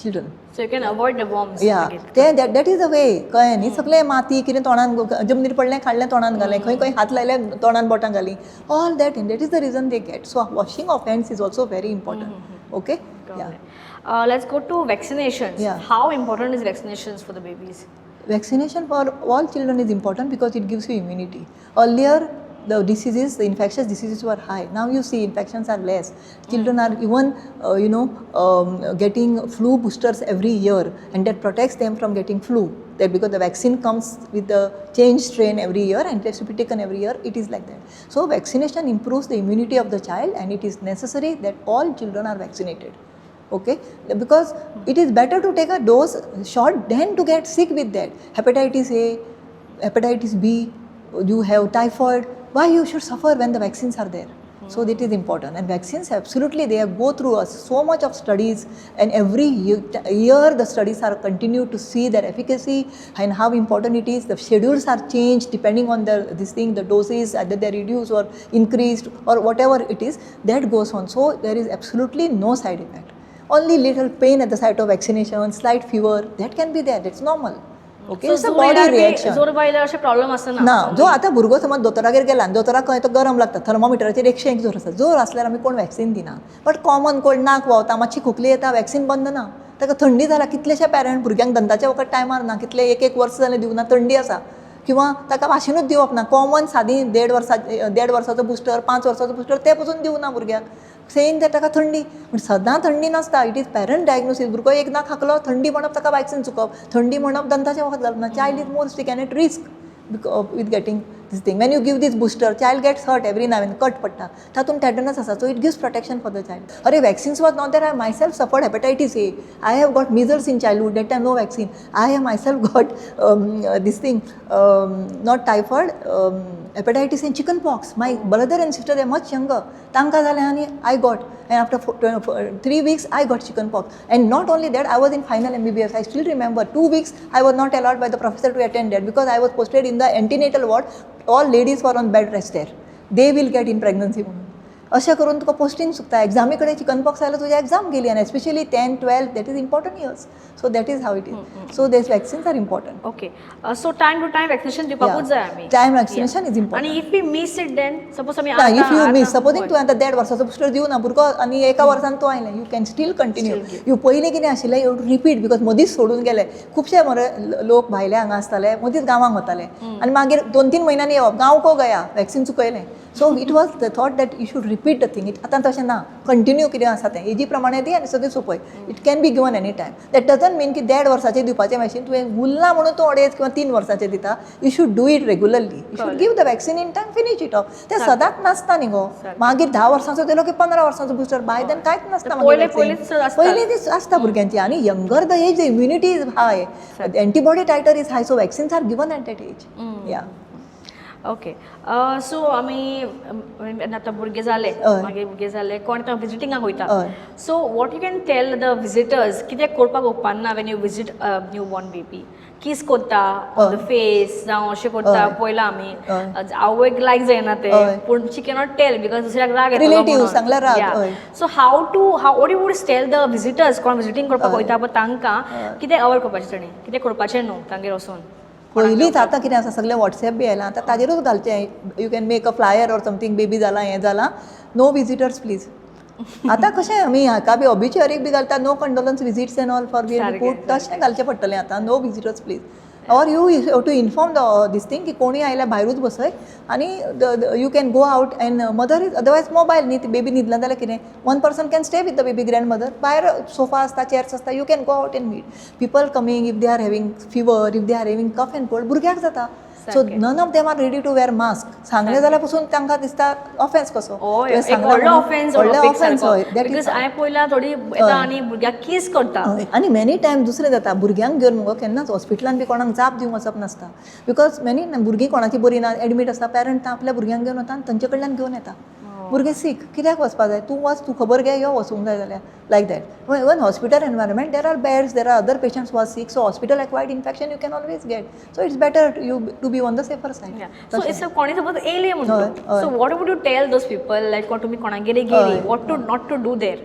B: children.
A: So you can avoid the worms.
B: या, ते that is a way, कळ्ळें न्ही? सगळें माती कितें तोंडान, जमनीर पडलें काडलें, तोंडान घालें, खंय खंय हात लायले, तोंडान बोटां घालीं, all that, and that is the reason they get. So washing of hands is also very important, okay? Yeah.
A: Let's go to vaccinations.
B: Yeah.
A: How important is vaccinations for the babies?
B: Vaccination for all children is important because it gives you immunity. Earlier, the diseases, the infectious diseases were high. Now you see infections are less. Children are even, getting flu boosters every year, and that protects them from getting flu. That because the vaccine comes with the change strain every year and it has to be taken every year, it is like that. So vaccination improves the immunity of the child, and it is necessary that all children are vaccinated, okay? Because it is better to take a dose short than to get sick with that. Hepatitis A, hepatitis B, you have typhoid. Why you should suffer when the vaccines are there? So that is important. And vaccines, absolutely, they have go through us so much of studies, and every year the studies are continued to see their efficacy and how important it is. The schedules are changed depending on the this thing, the doses, either they reduce or increased or whatever it is, that goes on. So there is absolutely no side effect. Only little pain at the site of vaccination, slight fever, that can be there. That's normal, okay? It's a body reaction.
A: जोर आयल्यार अशें problem आसना?
B: ना. जो आतां भुरगो समज दोतोरागेर गेला आनी दोतोराक कळ्ळें तो गरम लागता, थर्मोमिटराचेर 101 जोर आसा, जोर आसल्यार आमी कोण वॅक्सिन दिना. बट कॉमन कोल्ड, नाक व्हांवता, मातशी खोकली येता, वॅक्सिन बंद ना. ताका थंडी जाला, कितलेशे पेरंट भुरग्यांक दंताचे वखद टायमार ना, कितले एक एक वर्स जालें दिवना, थंडी आसा किंवा ताका वाशिनूच दिवप ना. कॉमन सादी देड वर्साचो बुस्टर, 5 वर्साचो बुस्टर, ते पसून दिवना भुरग्याक, सेईंग that ताका थंडी. पूण सदां थंडी नासता. It is parent diagnosis. भुरगो एकदां खाकलो, थंडी म्हणप, ताका वॅक्सिन चुकप, थंडी म्हणप, दंताचें वखद घालप ना. Child is more sick and at risk with getting this thing. When you give this booster, child gets hurt every now and, cut पडटा, तातूंत टेटनस आसा, so it gives protection for the child. अरे, vaccines was not there. I myself suffered hepatitis A. I have got measles in childhood. That time no vaccine. I have myself got this thing, not typhoid, hepatitis and chicken pox. My brother and sister, they much younger, तांकां जालें आनी I got, and after 3 weeks I got chicken pox. And not only that, I was in final MBBS. I still remember, 2 weeks I was not allowed by the professor to attend that because I was posted in the antenatal ward. All ladies were on bed rest there. They will get in pregnancy म्हणून. अशें करून तुका posting चुकता. एग्जामी कडेन chicken pox आयल्यार तुजी exam गेली, आनी especially 10, 12, that is important years. So that is how it is. So these vaccines are important.
A: Okay, so time to time vaccination दिवपाकूच जाय आमी.
B: Time vaccination is important.
A: आनी if we miss it, then suppose आमी
B: ना, if you miss, supposing तुवें आतां देड वर्साचो booster दिवना ना भुरगो आनी एका वर्सान तो आयलें, you can still continue. You पयलीं कितें आशिल्लें, you repeat, because मदींच सोडून गेले खुबशे मरे लोक. भायले हांगा आसताले, मदींच गांवांक वताले आनी मागीर 2-3 म्हयन्यांनी येवप, गांव को गया, वॅक्सिन चुकयलें. So it was the thought that you should repeat the thing. It आतां तशें ना. कंटिन्यू कितें आसा तें एजी प्रमाणे दी आनी सगळें सोंपय. It can be given any time. That doesn't mean की देड वर्साचें दिवपाचें वॅक्सिन तुवें उरलां म्हणून तूं अडेच किंवा 3 वर्साचें दिता. You should do it regularly. You should give the vaccine in time, finish it off. तें सदांच नासता न्ही गो. मागीर 10 वर्सांचो दिलो की 15 वर्सांचो बुस्टर, बाय then कांयच नासता.
A: पयले पयलींच आसता.
B: पयलीं ती आसता भुरग्यांची. आनी younger the age, the immunity is high, antibody titer is high, so vaccines are given at that age, yeah.
A: Okay, so आमी आतां भुरगे जाले, मागीर भुरगे जाले, कोण आतां विजिटिंगाक वयता, so what you can tell the visitors, कितें करपाक उपकारना when you visit new born baby? किस करता ऑन the face जावं अशें करता. पळयलां आमी. आवयक लायक जायना ते, पूण शी कॅनॉट टेल because दुसऱ्याक राग येतलो.
B: Relatives सांगल्यार राग, हय.
A: So how what you would tell the visitors, कोण विजिटींग करपाक वयता पळय तांकां, कितें अवॉयड करपाचें ताणें, कितें करपाचें न्हू तांगेर वचून?
B: पयलींच आतां कितें आसा, सगळें वॉट्सॅप बी आयलां आतां, ताजेरूच घालचें. You can make a flyer or something, baby जाला, हें जालां, नो विजिटर्स प्लीज. आतां कशें आमी हाका बी ऑबिच्युअरीक बी घालता, no condolence visits and all for be put, तशें घालचें पडटलें आतां, no visitors please, or you have to inform the this thing की कोणी आयल्यार भायरूच बसय आनी you can go out and mother is otherwise mobile न्ही. बेबी न्हिदला जाल्यार कितें, one person can stay with the baby, grandmother. भायर सोफा आसता, चेयर्स आसता, you can go out and meet people coming. If they are having fever, if they are having cough and cold, भुरग्याक जाता, so none of them are ready to wear mask. सांगलें जाल्यार पसून तांकां दिसता offence कसो.
A: हय, एक व्हडलो ऑफेन्स.
B: व्हडलो ऑफेन्स, हय, that
A: because हांवें पळयलां, थोडी येता आनी भुरग्याक कीस करता.
B: हय, आनी मेनी टायम दुसरें जाता, भुरग्यांक घेवन मुगो केन्नाच हॉस्पिटलान बी कोणाक जाप दिवंक वचप नासता, because many भुरगीं कोणाची बरी ना, एडमीट आसता, पेरंट आपल्या भुरग्यांक घेवन वता आनी तांचे कडल्यान घेवन येता. भुरगें सीक, कित्याक वचपा जाय? तूं वच, तूं खबर घे, यो वचूंक जाय जाल्यार, like that. Even hospital environment, there are beds, there are other patients who are sick, so hospital acquired infection you can always get, so it's better you to be on the safer side.
A: So it's कोणी suppose येयले म्हणतो, so what would you tell those people, like कोण तुमी कोणागेर गेली, what to not to do there?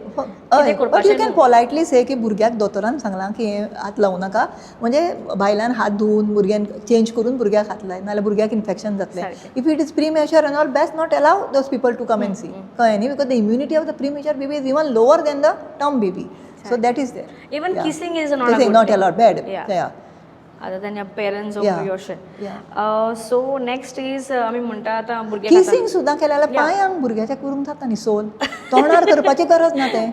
B: हय, but you can politely say की भुरग्याक दोतोरान सांगलां की हें हात लावूं नाका, म्हणजे भायल्यान हात धुवून भुरग्यान चेंज करून भुरग्याक हात लाय, नाल्यार भुरग्याक इन्फेक्शन जातलें. If it is premature and all, best not allow those people to come and see, कळ्ळें न्ही, because the immunity of the premature baby is even lower than the term baby, so that is there.
A: Even kissing is not
B: not allowed, bad.
A: Other than your parents or अशें. So next is आमी म्हणटा आतां भुरग्याक
B: kissing सुद्दां केलें जाल्यार पांयांक भुरग्याच्या करूंक जाता न्ही, सोल तोंडार करपाची गरज ना तें.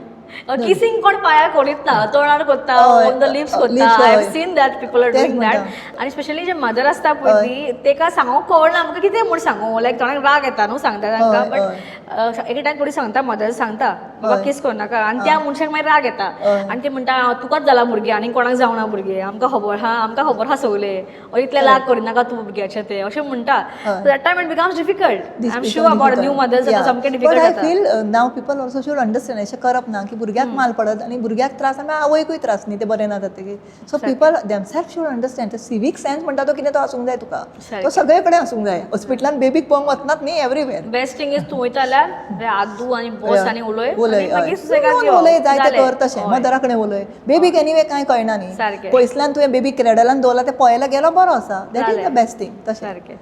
A: किसिंग कोण पांयार करीत ना, तोंडार करता, ऑन the lips करता. I have seen that people are doing that. आनी स्पेशली जे मदर आसता पळय ती, तेका सांगूंक कळना आमकां कितें म्हूण सांगू, लायक तोंडाक राग येता न्हू सांगता तांकां, बट एक टायम थोडी सांगता, मदर सांगता, बाबा किस करनाका, आनी त्या मनशाक मागीर राग येता आनी ते म्हणटा, तुकाच जाला भुरगें आनी कोणाक जावना भुरगें, आमकां खबर आहा, आमकां खबर आहा सगलें, इतलें लाग करिनाका तूं भुरग्याचें तें, अशें म्हणटा. That time it becomes difficult. I am sure about new mothers, सामकें
B: but
A: difficult
B: I
A: जाता.
B: feel now people also should understand, अशें करप ना की भुरग्याक माल पडत आनी भुरग्याक त्रास आनी आवयकूय त्रास न्ही, ते बरें ना जातकीर. So people themself should understand, civic sense म्हणटा तो कितें, तो आसूंक जाय तुका, तो सगळे कडेन आसूंक जाय. हॉस्पिटलान बेबीक पळोवंक वचनात न्ही, एवरीवेर.
A: बेस्ट थिंग is तूं वयता जाल्यार हात धू आनी बस आनी उलय.
B: उलय.
A: आनी मागीर सुसेगाद यो.
B: उलय, जाय ते
A: जालें.
B: कर तशें. मदरा कडेन उलय, बेबीक एनीवे कांय कळना न्ही. पयसल्यान तुवें बेबीक क्रेडलान दवरला, तें पळयला गेलो, बरो आसा, that is the best thing तशें.
A: सारकें,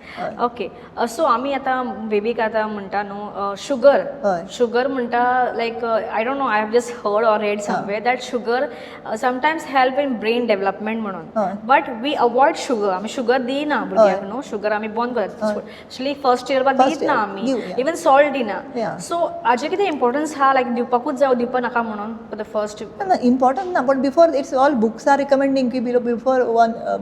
A: ओके. सो आमी आतां बेबीक आतां म्हणटा न्हू शुगर. शुगर म्हणटा, like I don't know, I have just heard or read somewhere that sugar sometimes help in brain development म्हणून. But we avoid sugar, आमी शुगर दिना भुरग्याक न्हू, शुगर आमी बंद करतात, स्पेशली फर्स्ट इयर
B: First
A: दीत ना
B: year,
A: आमी.
B: दिवया.
A: इवन सॉल्ट दिना. सो हाजें कितें इम्पॉर्टन्स आहा, लायक दिवपाकूच जाय, दिवपा नाका म्हणून फॉर the first?
B: ना, इम्पॉर्टंट ना, पण before it's all books are recommending की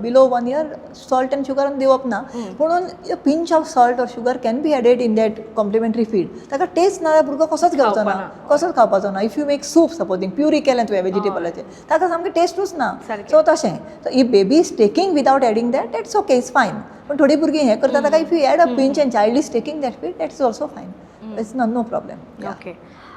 B: below 1 year salt and sugar दिवप ना. पुणून pinch of salt or sugar can be added in that complementary feed. ताका टेस्ट ना जाल्यार भुरगो कसोच घेवचो ना.
A: खावपा ना.
B: कसोच खावपाचो ना. If you make soup, supposing puree केलें तुवें वेजिटेबलाचें, ताका सामकें टेस्टूच ना. सो तशें, so if baby is taking without adding that, that's okay, is fine. पण थोडी भुरगीं हें करता, ताका if you add a pinch and child is taking that feed, that's also fine, it's no problem.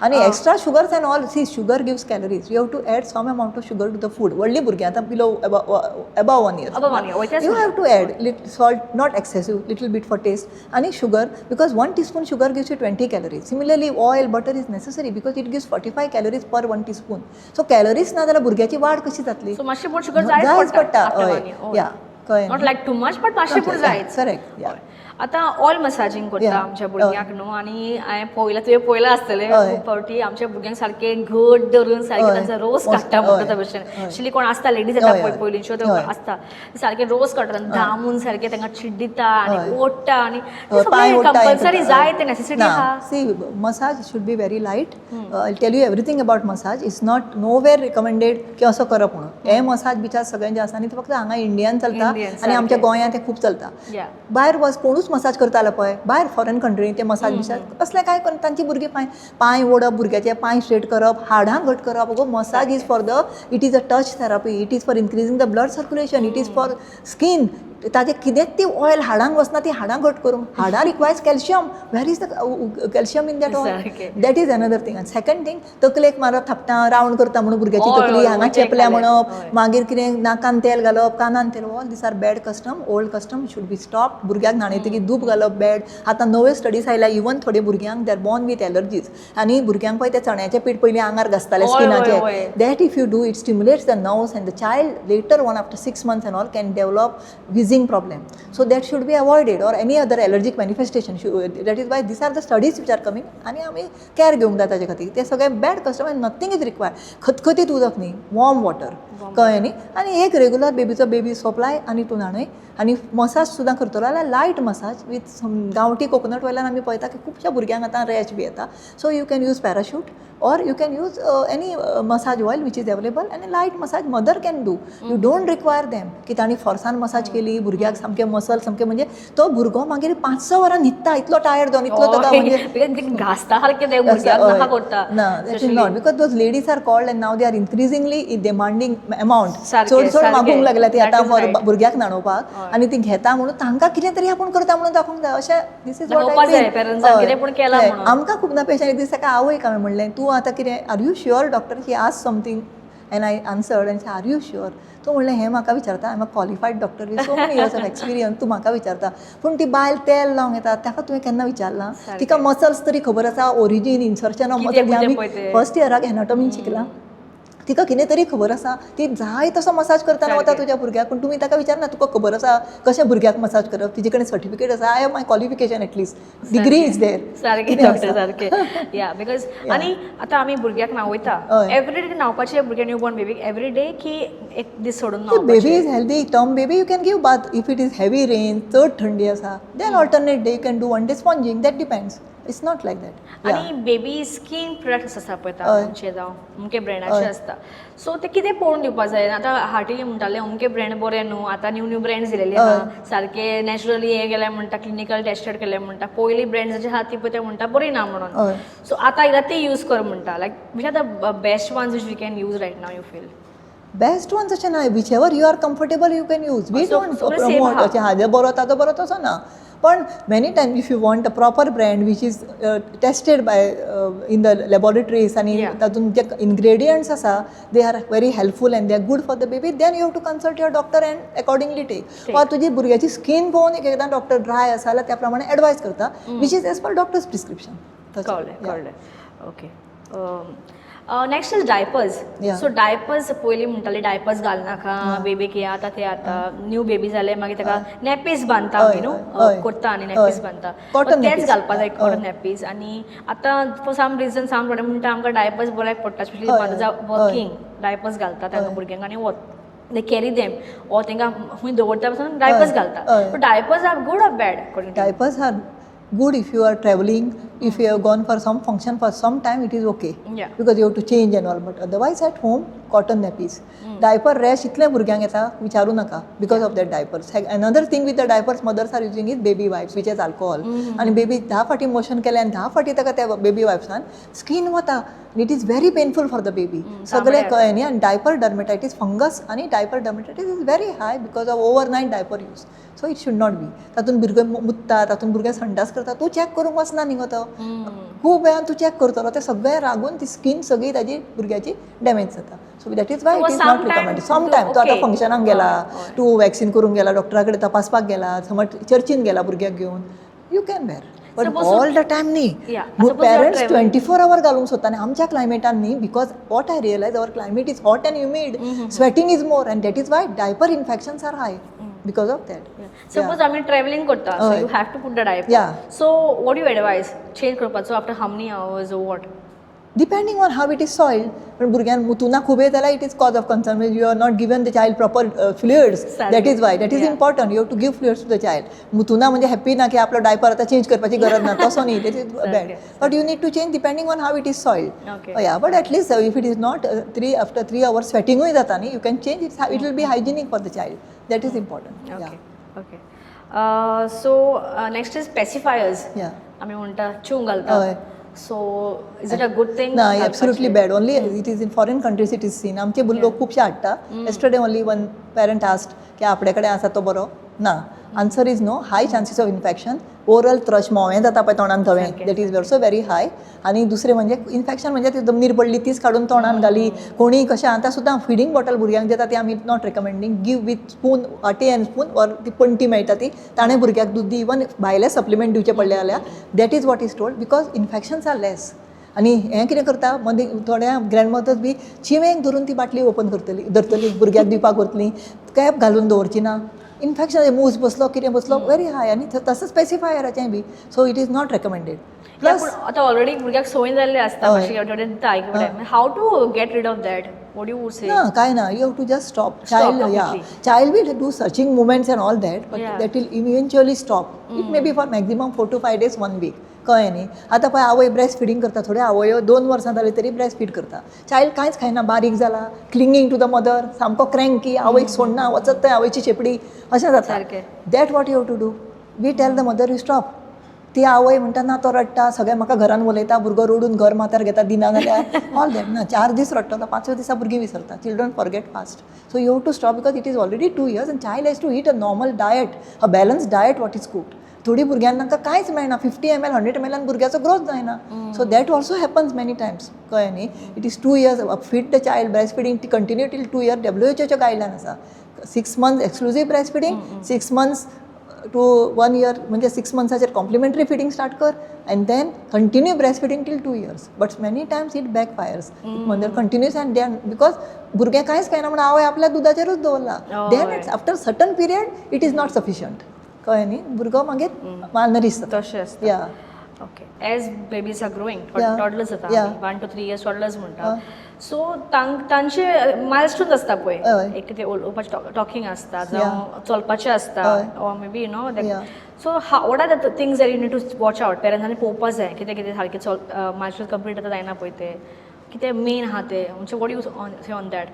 B: आणि extra sugars and all, see, sugar gives calories. You have to add some amount of sugar to the food. व्हडली भुरगीं आतां below above 1 year,
A: Above 1 year, हय, तेच.
B: You have to add little salt, not excessive, little bit for taste, आणि sugar, because 1 teaspoon sugar gives you 20 calories. Similarly, oil, butter is necessary because it gives 45 calories per 1 teaspoon. So calories ना जाल्यार भुरग्याची वाड कशी जातली?
A: So मातशें पूण sugar जायच.
B: जायच पडटा, हय, या, कळ्ळें.
A: Not like too much, but मातशें पूण जायच.
B: करेक्ट, या.
A: आतां ऑयल मसाजींग करता आमच्या भुरग्यांक न्हू, आनी हांवें पळयलां, तुवें पळयलां आसतलें, खूब फावटी आमच्या भुरग्यांक सारकें घट धरून सारकें तांचो रोस काडटा म्हणटा त्या भशेन. एक्चुली कोण आसता, लेडीज येता पळय पयलींच्यो, त्यो आसता, सारके रोस काडटा, दामून सारकें तांकां चिड्डिता आनी ओडटा आनी
B: पांय ओडटा, हें
A: कंपल्सरी
B: करता.
A: जाय ते नेसेसिटी
B: ना,
A: आहा?
B: See, massage should be very light. I tell you everything about massage. It's not nowhere recommended की असो करप म्हणून. हे मसाज बिचाज सगळें जें आसा न्ही, ते फक्त हांगा इंडियान चलता आनी आमच्या गोंयांत ते खूब चलता. भायर वच, कोणूच मसाज करतालो पळय भायर फॉरेन कंट्रीन, ते मसाज बिसाज असलें कांय करना. तांची भुरगीं पांय पांय ओडप, भुरग्याचे पांय स्ट्रेट करप, हाडां घट करप. अगो, massage is for the it is a touch therapy, it is for increasing the blood circulation, it is for skin. ताजें कितेंच ती ऑयल हाडांक वचना, ती हाडां घट करूंक. हाडां requires calcium. Where is the calcium in that oil? That is another thing. आनी सेकंड थिंग, तकलेक मारप, थापटां, रावंड करता म्हणून भुरग्याची तकली, हांगा चेपल्या म्हणप, मागीर कितें नाकान तेल घालप, कानान तेल, all these are bad custom, old custom, should be stop. भुरग्याक न्हाणयतकीर धूप घालप बॅड. आतां नव्यो स्टडीज आयल्या, इवन थोडे भुरग्यांक, they are born with allergies. आनी भुरग्यांक पळय, ते चण्याचें पीठ पयलीं आंगार घासताले स्किनाचेर.
A: हय, हय.
B: That if you do, it stimulates the nerves and the child later on, after 6 months and all, can develop wheezing problem. So that should be avoided, or any other allergic manifestation. That is why these are the studies which are coming. आनी आमी care घेवंक जाय ताजे खातीर. ते सगळे bad custom and nothing is required. खतखतीत उदक न्ही, वॉर्म वॉटर, कळ्ळें न्ही? आनी एक रेगुलर बेबीचो बेबी सोप लाय आनी तूं न्हाणय. आनी मसाज सुद्दां करतलो जाल्यार लायट मसाज विथ गांवठी कोकोनट ऑयलान. आमी पळयता की खुबश्या भुरग्यांक आतां रॅश बी येता, so you can use Parachute or you can use any massage oil which is available, and a light massage mother can do. You don't require them की तांणी फोर्सान मसाज केली, भुरग्याक सामके मसल सामके, म्हणजे तो भुरगो मागीर 5-6 वरां न्हिदता, इतलो टायर्ड जावन, इतलो ताका म्हणजे
A: घासता सारकें ते भुरग्याक, नाका करता.
B: ना, that is not, because those ladies are called and now they are increasingly demanding amount. चड चड मागूंक लागल्या ती आतां
A: That is
B: for
A: right.
B: भुरग्याक न्हाणोवपाक. आनी ती घेता म्हणून तांकां कितें तरी आपूण करता म्हणून दाखोवंक जाय अशें. This is
A: दाखोवपा जाय parents कितें पूण केलां म्हणून.
B: आमकां खूबदां पेशंट, एक दीस ताका आवयक हांवें म्हणलें, तूं आतां कितें, are you sure, doctor? He ask something and I answered and, "Are you sure?" तूं म्हणलें, हें म्हाका विचारता? I am a qualified doctor with so many years of experience, तूं म्हाका विचारता? पूण ती बायल तेल लावंक येता, ताका तुवें केन्ना विचारलां? तिका मसल्स तरी खबर आसा, ओरिजीन, इन्सर्शन ऑफ
A: कितें
B: मसल? आमी
A: पळय ते.
B: फर्स्ट इयराक एनाटॉमीन शिकलां. तिका कितें तरी खबर आसा. ती जाय तसो मसाज करतना वता तुज्या भुरग्याक, पूण तुमी ताका विचारना, तुका खबर आसा कशें भुरग्याक मसाज करप? तिजे कडेन सर्टिफिकेट आसा? I have my qualification, at least degree is there.
A: सारकें डॉक्टर, सारकें. या, because आनी आतां आमी भुरग्याक न्हांवयता, एवरी डे न्हांवपाचें भुरग्याक, न्यू बॉर्न बेबीक, एवरी डे की एक दीस सोडून
B: Baby
A: न्हांवपाचें?
B: is healthy, term baby, you can give bath. If it is heavy rain, चड थंडी आसा, then alternate day you can do, one day sponging, that depends. It's not like that.
A: आनी baby skin products आसता पळयता आमचे, जावं अमके ब्रँडाचे आसता, सो ते कितें पळोवन दिवपा जाय? आतां हार्टी म्हणटाले अमके ब्रँड बरे न्हू, आतां न्यू न्यू ब्रँड्स येयलेले आहा, सारके नॅचरली हें केलें म्हणटा, क्लिनिकल टेस्टेड केलें म्हणटा. पयलीं ब्रँड्स जे आहा ती पळय, ते म्हणटा बरी ना म्हणून. सो आतां येयला ते यूज कर म्हणटा. Like, which are the best ones which we can use right now, you feel?
B: Best ones अशें ना. Whichever you are comfortable, you can use. We don't
A: so same
B: promote
A: आहा.
B: अशें हाजें बरो, ताजो बरो, तसो ना. पण many time if you want a proper brand which is tested by in the laboratories आनी तातूंत जे इनग्रेडियंट्स आसा, they are very helpful and they are good for the baby, then you have to consult your doctor and accordingly take. वा तुजी भुरग्याची skin पळोवन एक एकदां doctor dry आसा जाल्यार त्या प्रमाणे एडवायज करता, which is as per doctor's prescription.
A: कळ्ळें, कळ्ळें. Okay, next is diapers. So diapers, पयलीं म्हणटाले डायपर्स घालनाका बेबीक, हे आतां ते आतां न्यू बेबी जाले मागीर ताका नॅपीज बांदता आमी न्हू, करता आनी नॅपीज बांदता.
B: Cotton
A: तेच
B: nappies.
A: घालपा जाय, कॉटन नॅपीज. आनी आतां फॉर सम रिजन सम थोडे म्हणटा आमकां डायपर्स बऱ्याक पडटा, स्पेशली मदर्स वर्किंग, डायपर्स घालता तांकां भुरग्यांक आनी वत, they carry them or तांकां खंय दवरता पासून डायपर्स घालता. Diapers are good or bad according?
B: Diapers are good if you are traveling, if you have gone for some function for some time, it is okay. Because you have to change and all. But otherwise at home, cotton nappies. Diaper rash इतले भुरग्यांक येता, विचारू नका, because of that diapers. Another thing with the diapers mothers are using is baby wipes which is alcohol. आनी baby 10 फाटी motion केलें आनी 10 फाटी ताका त्या बेबी वायप्सान स्कीन वता. It is very painful for the baby, सगळें, कळ्ळें न्ही? आनी डायपर डर्मेटायटीस, फंगस आनी diaper dermatitis is very high because of overnight diaper use, so it should not be. तातूंत भुरगें मुत्ता, तातूंत भुरगें संडास करता, तूं चॅक करूंक वचना न्ही गो. तो खूब वेळान तूं चॅक करतलो, ते सगळें रागून ती स्कीन सगळी ताजी भुरग्याची डॅमेज जाता. So that is why it is not recommended. Some time तूं आतां फंक्शनाक गेला, तूं वॅक्सीन करूंक गेला, डॉक्टरा कडेन तपासपाक गेला, समज चर्चीन गेला भुरग्याक घेवन, you can wear, but all the time न्ही. पेरंट्स 24 our घालूंक सोदता आनी आमच्या क्लायमेटान न्ही, because what I realize, our climate is hot and humid, sweating is more, and that is why diaper infections are high because of that.
A: Suppose आमी travelling करता, so you have to put the diaper. So what you advise, change करपाचो after how many hours, what?
B: Depending on how it is soiled. पण भुरग्यान मुतूना खूब येत जाल्यार it is cause of concern, म्हणजे you are not given the child proper fluids. That is why that is important. You have to give fluids to the child. मुतूना म्हणजे happy ना की आपलो डायपर आतां चेंज करपाची गरज ना, तसो न्ही. That is bad, but you need to change depending on how it is soiled. Yeah, but at least if it is not three after 3 hours स्वेटिंगूय जाता न्ही, you can change it. It will be hygienic for the child. That is important.
A: Okay, so next is pacifiers. आमी म्हणटा च्यूंक घालता. So is it a good thing?
B: ना, absolutely bad. Only it is in foreign countries it is seen. आमचे लोक खुबशे हाडटा. Yesterday only one parent asked की आपल्या कडेन आसा तो बरो. ना, answer is no. High chances of infection, oral thrush, म्होंवें जाता पळय तोंडान धवें, that is also very high. आनी दुसरें म्हणजे इन्फेक्शन म्हणजे ती जमनीर पडली तीच काडून तोंडान घाली कोणी कशें. आतां सुद्दां फिडींग बॉटल भुरग्यांक दिता ती आमी not recommending. Give with spoon, वाटी अँड स्पून ऑर ती पणटी मेळटा ती, ताणें भुरग्याक दूद दी. इवन भायले सप्लिमेंट दिवचे पडले जाल्यार that is what is told, because infections are less. आनी हें कितें करता, मदीं थोड्या ग्रँडमदर्स बी चिवेंक धरून ती बाटली ओपन करतली, धरतली, भुरग्याक दिवपाक वतली, कॅप घालून दवरची ना. इन्फेक्शन, मूस बसलो, कितें बसलो, व्हेरी हाय. आनी तसोच पेसिफायराचें बी, so it is not recommended. Plus
A: पूण आतां ऑलरेडी भुरग्याक संवय जाल्ली आसता मातशी थोडे दिता. How to get rid of that? What you say?
B: ना, काय ना, you have to just stop. Child, yeah,
A: completely.
B: Child will do searching movements and all that, but that will eventually stop. It may be for maximum 4 to 5 days, one week, कळ्ळें न्ही? आतां पळय, आवय breast feeding करता, थोड्यो आवयो 2 वर्सां जाली तरी ब्रेस्ट फीड करता. चायल्ड कांयच खायना, बारीक जाला, क्लिंगींग टू the mother, सामको क्रँकी, आवयक सोडना, वचत थंय आवयची शेपडी, अशें जाता. That what you have to do, we tell the mother, you stop. ती आवय म्हणटा, ना, तो रडटा, सगळे म्हाका घरान उलयता, भुरगो रडून घर माथ्यार घेता, दिना जाल्यार, ऑल that. ना, 4 दीस रडटलो, पांचव्या दिसा भुरगीं विसरता. Children forget fast, so you have to stop because it is already 2 years and child has to eat a normal diet, a balanced diet what is cooked. थोडी भुरग्यांक तांकां कांयच मेळना, 50 ml, 100 एम एलान भुरग्याचो ग्रोथ जायना. So that also happens many times, कळ्ळें न्ही? It is 2 years, feed the child, breast feeding continue till 2 year. W एचओच्यो गायडलायन आसा, 6 months exclusive breast feeding, 6 months to one year, म्हणजे 6 मंथ्साचेर कॉम्प्लिमेंटरी फिडींग स्टार्ट कर and then continue breast feeding till 2 years. But many times it backfires. Mother continues and then because भुरगें कांयच खायना म्हणून आवय आपल्या दुदाचेरूच दवरला, then it's after certain period it is not sufficient, कळ्ळें न्ही? भुरगो मागीर मालनरीश जाता.
A: तशें आसता.
B: या.
A: Okay, as babies are growing, toddlers जाता, 1 to 3 years toddlers म्हणटा, सो तांचे मायलस्टोन्स आसता पळय, एक ते उलोवपाचे, टॉकिंग आसता, जावं चलपाचें आसता, or maybe so how, what are the things that you need to watch out, पेरंट्सांनी पळोवपा जाय, कितें कितें सारकें चल, मायलस्टोन कंप्लीट जाता जायना पळय ते, कितें मेन आहा ते? म्हणजे what you on say on that?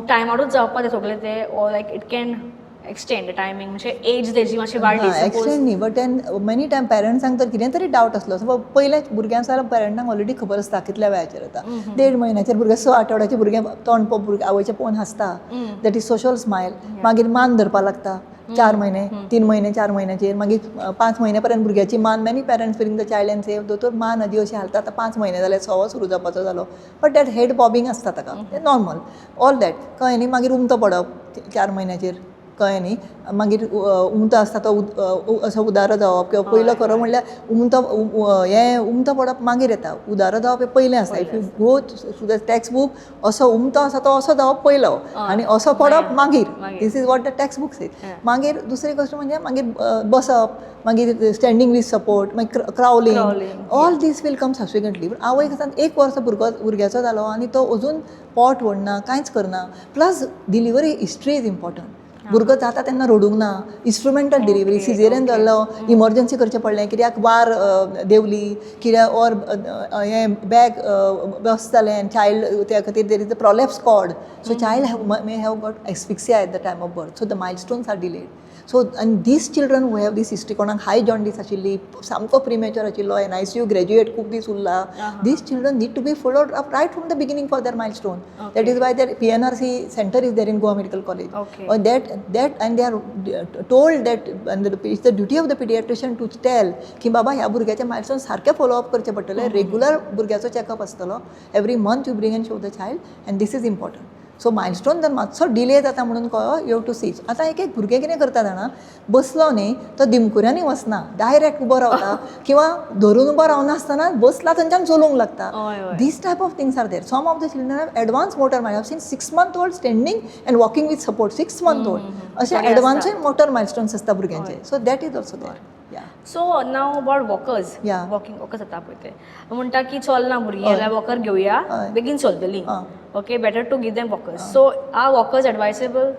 A: टायमारूच जावपा ते सगळे ते, or like it can extend timing, म्हणजे एज तेजी मातशी वाडली सपोज?
B: एक्सटेंड न्ही, बट then many time पेरंट्सांक तर कितें तरी डावट आसलो, सपोज पयले भुरग्यांक जाल्यार पेरंटांक ऑलरेडी खबर आसता कितल्या वेळाचेर येता. देड म्हयन्याचेर भुरगें, 6 आठवड्याचें भुरगें तोंड पळोवन, भुरगें आवयचें पळोवन हांसता, that is social smile. मागीर मान धरपाक लागता 4 म्हयने, 3 म्हयने, 4 म्हयन्याचेर. मागीर 5 म्हयने पर्यंत भुरग्याची मान, many parents bring the child and say, "दोतोर, मान आदी अशी हालता." आतां 5 म्हयने जाले, सवो सुरू जावपाचो जालो, बट that head बॉबींग आसता ताका, तें नॉर्मल, ऑल that, कळ्ळें न्ही? मागीर उमथो पडप 4 म्हयन्याचेर, कळ्ळें न्ही? मागीर उमथो आसता तो असो उदारो जावप किंवा पयलो खरो म्हणल्यार उमथो हें उमथो पडप मागीर येता, उदारो जावप हें पयलें आसता. If you go to the text book, असो उमथो आसा तो असो जावप पयलो आनी असो पडप मागीर.
A: मागीर.
B: This is what the text book says. मागीर दुसरी गोश्ट म्हणजे मागीर बसप, मागीर स्टँडींग विथ सपोर्ट, मागीर क्रावलिंग.
A: Crawling.
B: All this will come subsequently. पण आवय कसा एक वर्स भुरगो भुरग्याचो जालो आनी तो अजून पोट ओडना, कांयच करना. Plus delivery history is important. भुरगो जाता तेन्ना रडूंक ना, इन्स्ट्रुमेंटल डिलिव्हरी, सिजेरियन जाल्लो, इमर्जन्सी करचें पडलें, कित्याक वार देंवली कित्याक, ऑर हें बॅग बस जालें आनी चायल्ड त्या खातीर there is a prolapse cord, so child have may have got asphyxia at the time of birth, so the milestones are delayed. So आनी these children who have this history, कोणाक हाय jaundice आशिल्ली, सामको प्रिमेच्युअर आशिल्लो, एनआयसीयू graduate खूब दीस उरला, these children need to be followed up right from the beginning for their milestone. That is why there PNRC center is there in Goa Medical College. That and they are told that, and it's the duty of the pediatrician to tell की बाबा, ह्या भुरग्याचे milestone सारके follow up करचे पडटले, regular भुरग्याचो checkup आसतलो, every month you bring and show the child and this is important. So milestone जर मातसो डिले जाता म्हणून कळ्ळो, you have to see. आतां एक एक भुरगें कितें करता जाणा, बसलो न्ही तो दिमकुऱ्यांनी वचना, डायरेक्ट उबो रावता किंवा धरून उबो रावनासतना बसला थंयच्यान चलूंक लागता.
A: हय हय
B: These type of things are there. Some of the children have advanced motor milestone. I've seen 6 month old standing and walking with support. 6 month old. असे
A: थोडे
B: ॲडव्हान्स
A: आसता.
B: मोटर मायलस्टोन्स आसता भुरग्यांचे, so that is also there, yeah.
A: So now about walkers. Walking walkers जाता पळय ते म्हणटा की चलना भुरगीं जाल्यार वॉकर घेवया, बेगीन चलतलीं. Okay, better to give them walkers. So are walkers advisable?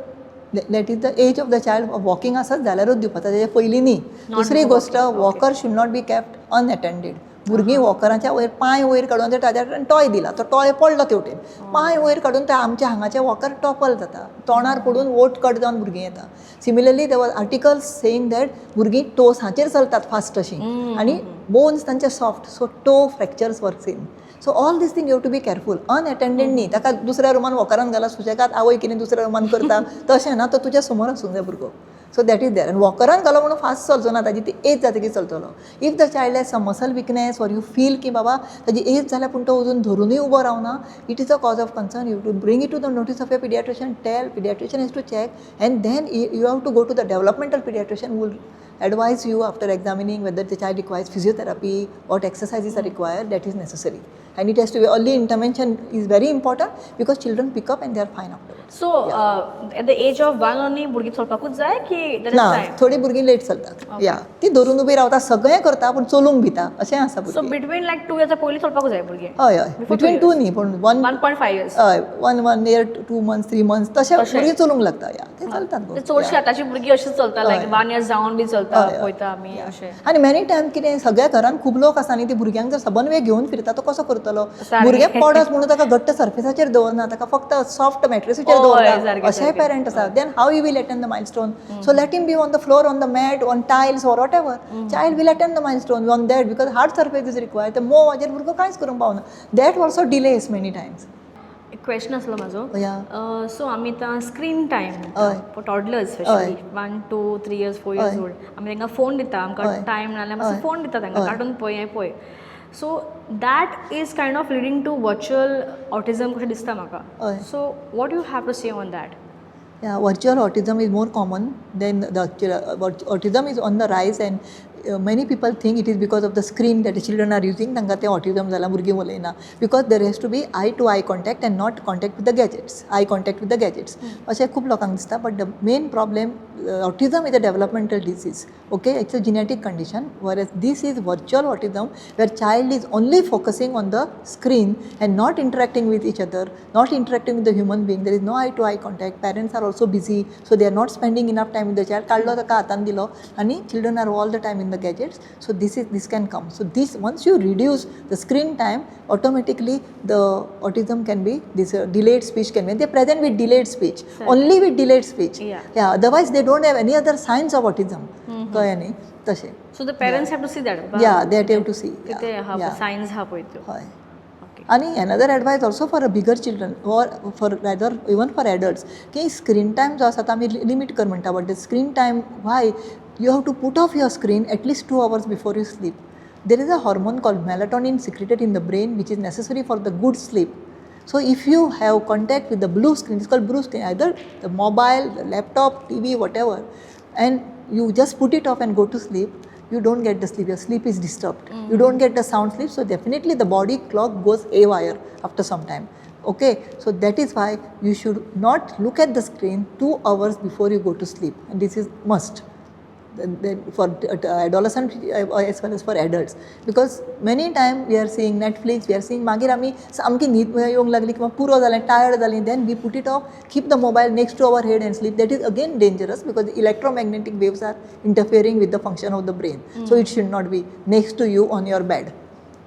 B: That is the age of the child walking आसत जाल्यारूच दिवपाचो, तेजे पयलीं न्ही. दुसरी गोश्ट, walker should not be kept unattended. भुरगीं वॉकराच्या वयर पांय वयर काडून, ते ताज्या कडल्यान टॉय दिला, तो टॉय पडलो तेवटेन, पांय वयर काडून ते आमच्या हांगाचे वॉकर टॉपल जाता, तोंडार पडून वोट कट जावन भुरगीं येता. Similarly, there was articles saying that भुरगीं टोसाचेर चलतात फास्ट अशीं आनी बोन्स तांचे soft, so toe fractures were seen. So all these thing you to be careful. Unattended न्ही, ताका दुसऱ्या रुमान वॉकरान घाला, सुशेगाद आवय कितें दुसऱ्या रुमान करता, तशें ना, तो तुज्या समोर आसूंक जाय भुरगो. So that is there. आनी वॉकरान घालो म्हणून फास्ट चलचो ना, ताजी ती एज जातकीर चलतलो. If the child has some muscle weakness or you feel की बाबा ताजी एज जाल्या पूण तो अजून धरुनूय उबो रावना, it is a cause of concern. You to bring it to the notice of a pediatrician, tell pediatrician has to check, and then you have to go to the developmental pediatrician will advise you after examining whether the child requires physiotherapy, what exercises are required, that is necessary. And it has to be early intervention is very important because children pick up and they are fine afterwards.
A: So at the age of 1 only भुरगीं चलपाकूच जाय की there is
B: ना,
A: time?
B: थोडी भुरगीं late चलतात. या, ती धरून उबी रावता, सगळें करता पूण चलूंक भिता, अशें आसा
A: सो
B: भुरगीं.
A: बिटवीन लायक 2 इयर्सा पयलीं चलपाकूच जाय भुरगें?
B: हय हय.
A: Before
B: between
A: two
B: to न्ही, पूण वन
A: 1.5 इयर्स.
B: हय, 1 year, 2 months, 3 months तशें
A: तशें.
B: भुरगीं चलूंक लागता. या, ते चलतात गो.
A: चडशी आतांची भुरगीं अशीच चलता, लायक 1 इयर जावन बी चलता.
B: हय, हय.
A: पळयता आमी अशें.
B: आनी मेनी टायम कितें, सगळ्या घरान खूब लोक आसा न्ही, ती भुरग्यांक जर सबन वेळ घेवन फिरता, तो कसो करतलो?
A: सारकें.
B: भुरगें पडत म्हणून ताका घट्ट सर्फेसाचेर दवरना, ताका फक्त सॉफ्ट मॅट्रसाचेर
A: हय,
B: दवरता.
A: सारकें,
B: अशेय
A: सारकें.
B: पेरंट आसा. Then how you will attain the milestone? So let him be on the floor, on the mat, on tiles or whatever. Child will attain the milestone on that because hard surface is required. ते मोव हाजेर भुरगो कांयच करूंक पावना. That also delays many times.
A: एक question आसलो म्हाजो.
B: या.
A: सो आमी आतां स्क्रीन टायम
B: हय.
A: For toddlers, specially 1, 2, 3 years, 4 years
B: हय.
A: ओल्ड, आमी तांकां फोन दिता. आमकां
B: हय.
A: टायम ना जाल्यार मातसो
B: हय.
A: फोन दिता तांकां,
B: हय.
A: कार्टून पळय, हें पळय. So that is kind of leading to virtual autism कशें दिसता म्हाका.
B: हय.
A: So what you have to say on that?
B: Yeah, virtual autism is more common than the actual. Autism is on the rise, and many people think it is because of the screen that the children are using. तांकां ते autism जाला, भुरगीं उलयना, because there has to be eye to eye contact and not contact with the gadgets, eye contact with the gadgets. अशें खूब लोकांक दिसता, but the main problem, autism is a developmental disease. Okay, it's a genetic condition, whereas this is virtual autism, where child is only focusing on the screen and not interacting with each other, not interacting with the human being. There is no eye to eye contact. Parents are also busy, so they are not spending enough time with the child. काडलो ताका, हातान दिलो आनी children are all the time in the gadgets. So this can come. So this, once you reduce the screen time, automatically the autism can be, this delayed speech can be, they present with delayed speech, only with delayed speech. Yeah, otherwise they don't have any other signs of autism. कळ्ळें न्ही? तशें.
A: So the parents have to see that.
B: Yeah, they have to see.
A: कितें आहा, science आहा पळय त्यो.
B: हय.
A: Okay.
B: आनी another advice also for a bigger children or for rather even for adults की स्क्रीन टायम जो आसा तो आमी लिमीट कर म्हणटा, but the screen time, why you have to put off your screen at least 2 hours before you sleep. There is a hormone called melatonin secreted in the brain, which is necessary for the good sleep. So if you have contact with the blue screen, it's called blue screen, either the mobile, the laptop, TV, whatever, and you just put it off and go to sleep, you don't get the sleep. Your sleep is disturbed. You don't get the sound sleep. So definitely the body clock goes haywire after some time. Okay, so that is why you should not look at the screen 2 hours before you go to sleep, and this is must then for adolescent as well as for adults, because many time we are seeing Netflix, we are seeing, मागीर आमी सामकी न्हीद येवंक लागली किंवा पुरो जालें, tired जालीं, then we put it off, keep the mobile next to our head and sleep. That is again dangerous because electromagnetic waves are interfering with the function of the brain. So it should not be next to you on your bed.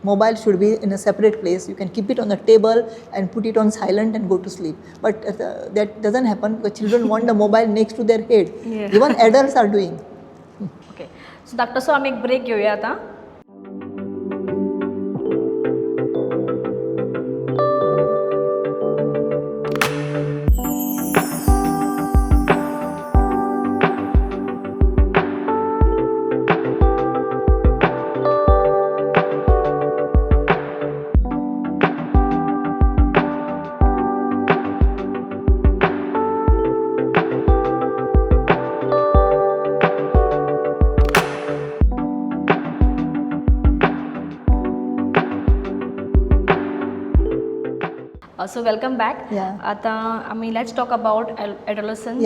B: Mobile should be in a separate place. You can keep it on the table and put it on silent and go to sleep, but that doesn't happen because children want the mobile next to their head. Even adults are doing.
A: Okay, so धाकटोसो आमी एक break घेवया आतां. So welcome back. आतां आमी let's talk about adolescence.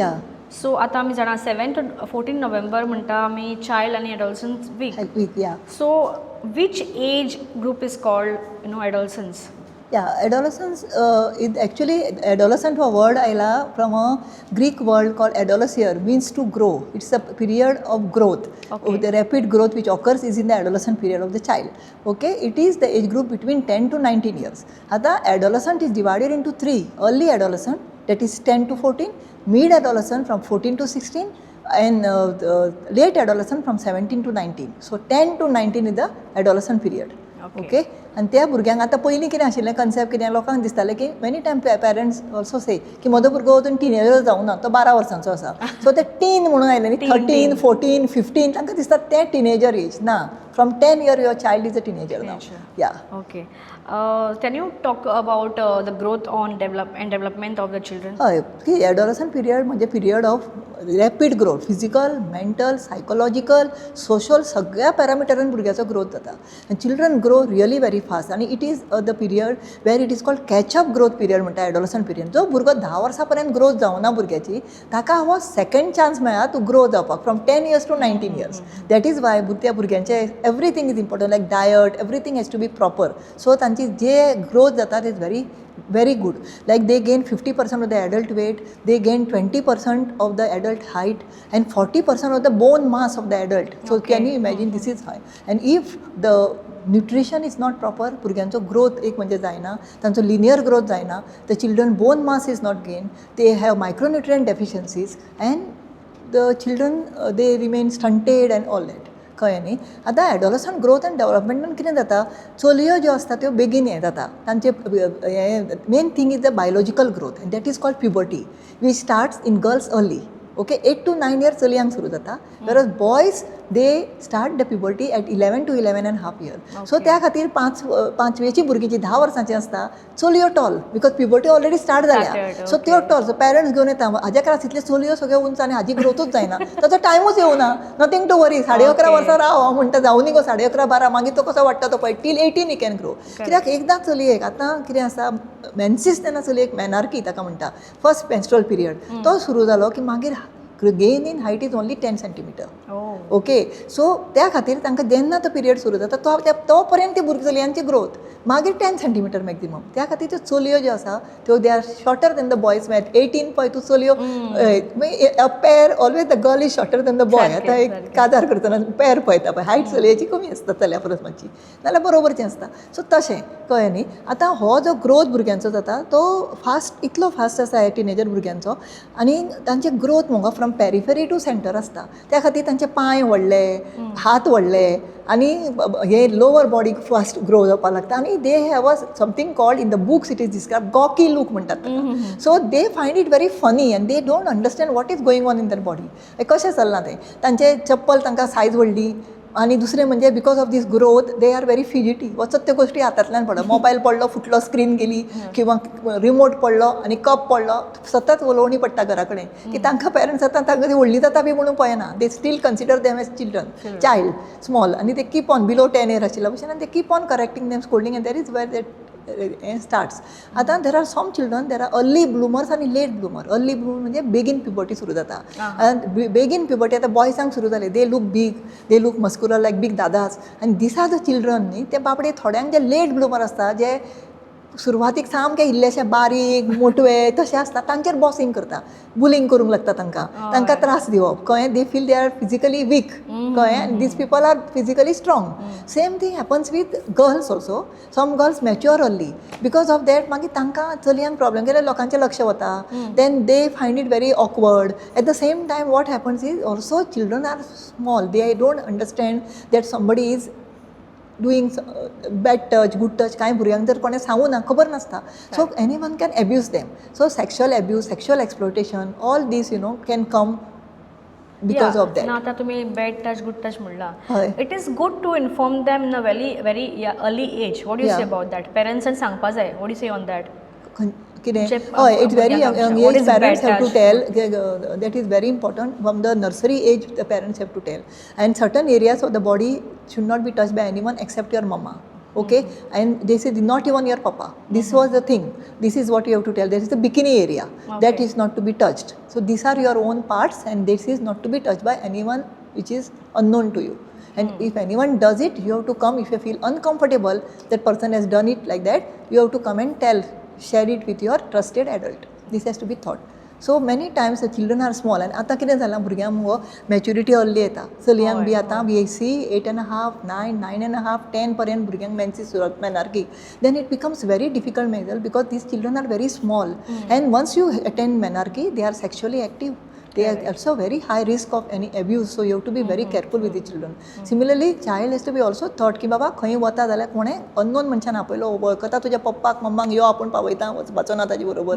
A: So आतां आमी जाणा, 7 to 14 November म्हणटा आमी चायल्ड आनी adolescence week.
B: Week, yeah.
A: So which age group is called adolescence?
B: Yeah, adolescence is actually, adolescent हो word आयला from a Greek word called adolescere, means to grow. It's a period of growth. The rapid growth which occurs is in the adolescent period of the child. Okay, it is the age group between 10 to 19 years. आता adolescent is divided into three: early adolescent, that is 10 to 14, mid adolescent from 14 to 16, and the late adolescent from 17 to 19. So 10 to 19 is the adolescent period.
A: Okay.
B: Okay? आनी त्या भुरग्यांक आतां पयलीं कितें आशिल्लें concept, कितें लोकांक दिसतालें की many time parents also say की म्हजो भुरगो अजून टिनेजर जावना, तो 12 वर्सांचो आसा. सो ते टीन म्हणून आयले न्ही, 13, 14, 15, तांकां दिसता तें टिनेजर एज. ना, from 10 year your child is a teenager now. Yeah.
A: Okay. Can you talk about the growth on develop and development of the children?
B: हय, की एडोलसंट पिरियड म्हणजे period of rapid growth, physical, mental, psychological, social, सगळ्या पॅरामिटरान भुरग्याचो growth जाता आनी children grow really very fast. आनी it is the period where it is called catch up growth period म्हणटा एडोलसंट period. जो भुरगो 10 वर्सां पर्यंत ग्रोथ जावना भुरग्याची, ताका हो सेकंड चान्स मेळ्ळा टू ग्रो जावपाक from 10 years to 19 years. That is why त्या भुरग्यांचे everything is important, like diet, everything has to be proper. So तांची जे ग्रोथ जाता is very very good. Like they gain 50% of the adult weight, they gain 20% of the adult height and 40% of the bone mass of the adult. So can you imagine? This is high. And if the nutrition is not proper, भुरग्यांचो growth एक म्हणजे जायना, तांचो linear growth जायना, the children bone mass is not gain, they have micronutrient deficiencies and the children, they remain stunted and all that. कळ्ळें न्ही? आतां एडोलसंट growth आनी डेवलपमेंटान कितें जाता, चलयो ज्यो आसता त्यो बेगीन हें जाता. तांचे हें main thing is the biological growth and that is called puberty, which starts in girls early, okay? 8 to 9 year चलयांक सुरू जाता, whereas boys, they start the puberty at 11 to 11 and half year. So त्या खातीर पांचवेची भुरगीं जी 10 वर्सांची आसता, चलयो tall because puberty already start जाल्या.
A: Started.
B: सो त्यो टॉल. सो पेरंट्स घेवन येता, हाज्या क्लासींतले चलयो सगळ्यो उंच आनी हाजी ग्रोथूच जायना, ताचो टायमूच येवना. नथींग टू वरी, 11.30 वर्सां राव. हांव म्हणटा, जावनी गो 11.30, 12, मागीर तो कसो वाडटा तो पळय. Till 18 he can grow. कित्याक एकदां चलयेक आतां कितें आसा, मेन्सीस तेन्ना चलयेक मेनार्की ताका म्हणटा, फर्स्ट मेन्स्ट्रुअल पिरियड तो सुरू जालो की मागीर gain in height is only 10 centimeter. Okay, so त्या खातीर तांकां जेन्ना तो पिरियड सुरू जाता तो तो पर्यंत ती भुरगीं चलयांची ग्रोथ मागीर 10 सेंटीमिटर मॅक्झिमम. त्या खातीर त्यो चलयो ज्यो आसा त्यो they are shorter than the boys. 18 पळय तूं चलयो, pair, always the girl is shorter than the boy. आतां एक काजार करतना पेर पळयता पळय, हायट चलयेची कमी आसता चल्या परस मातशी, नाल्यार बरोबरचें आसता. सो तशें कळ्ळें न्ही? आतां हो जो ग्रोथ भुरग्यांचो जाता तो फास्ट, इतलो फास्ट आसा टिनेजर भुरग्यांचो आनी तांचे ग्रोथ मुगो फ्रॉम पेरिफेरी टू सेंटर आसता. त्या खातीर तांचे पांय व्हडले, हात व्हडले आनी हे लोवर बॉडी फास्ट ग्रो जावपाक लागता. आनी they have a something called, in the books it is describe, gawky look म्हणटात. So they find it very funny and they don't understand what is going on in their body, कशें चल्लां तें. तांचे चप्पल तांकां size व्हडली आनी दुसरें म्हणजे because of this growth they are very fidgety. वचत त्यो गोश्टी हातांतल्यान पडप, मोबायल पडलो, फुटलो, स्क्रीन गेली किंवा रिमोट पडलो आनी कप पडलो. सतत उलोवणी पडटा घरा कडेन की तांकां पेरंट्स आतां तांकां ती व्हडली जाता बी म्हणून पळयना. They still consider them as children, child, small आनी they keep on below 10 year आशिल्ल्या भशेन आनी they keep on correcting them, scolding, and there is where that हें स्टार्ट्स. आतां there are some children, there are early bloomers आनी late ब्लुमर. Early bloomer म्हणजे बेगीन puberty सुरू जाता. बेगीन प्युबर्टी आतां बॉयजांक सुरू जाली, they look big, they look muscular like big दादास. आनी these are the children न्ही, ते बाबडे थोड्यांक जे लेट ब्लुमर आसता, जे सुरवातीक सामके इल्लेशे बारीक मोटवे तशे आसता, तांचेर बॉसींग करता, बुलींग करूंक लागता तांकां, तांकां त्रास दिवप. कळ्ळें? They feel they are physically weak. कळ्ळें? आनी these people are physically strong. Same thing happens with girls also. Some girls mature early. Because of that मागीर तांकां चलयांक प्रॉब्लम केल्यार लोकांचें लक्ष वता, then they find it very awkward. At the same time, what happens is also children are small, they don't understand that somebody is doing bad touch, good touch. कांय भुरग्यांक जर कोणें सांगू ना, खबर नासता, so anyone can abuse them. So sexual abuse, sexual exploitation, all these can come because of that.
A: ना आतां तुमी बॅड टच, गुड टच म्हणला.
B: हय.
A: It is good to inform them in a very very early age. What you say about that? पेरंट्सान सांगपा जाय. What you say on that?
B: कितें?
A: जे
B: हय, it's very
A: भुरग्यांक
B: young
A: what
B: age
A: is bad
B: parents have to
A: touch?
B: Tell. That is very important. From the nursery age the parents have to tell, and certain areas of the body should not be touched by anyone except your mama, okay? And they say not even your papa. This was the thing, this is what you have to tell. There is the bikini area that is not to be touched. So these are your own parts and this is not to be touched by anyone which is unknown to you. And if anyone does it, you have to come. If you feel uncomfortable that person has done it like that, you have to come and tell, share it with your trusted adult. This has to be taught. So many times the children are small and आतां कितें जालां, भुरग्यांक मुगो maturity early येता, चलयांक बी. आतां we see 8 and half, 9, 9 and half, 10 पर्यंत भुरग्यांक मेन्सीस सुरू, menarche. Then it becomes very difficult major because these children are very small and once you attend menarche, they are sexually active. They are also very high risk of any abuse, so you have to be very careful with the children. Similarly, child has to be also taught की बाबा, खंय वता जाल्यार कोणें unknown मनशान आपयलो, वळखता तुज्या पप्पाक मम्माक, यो आपूण पावयता, वचपाचो ना ताजे बरोबर.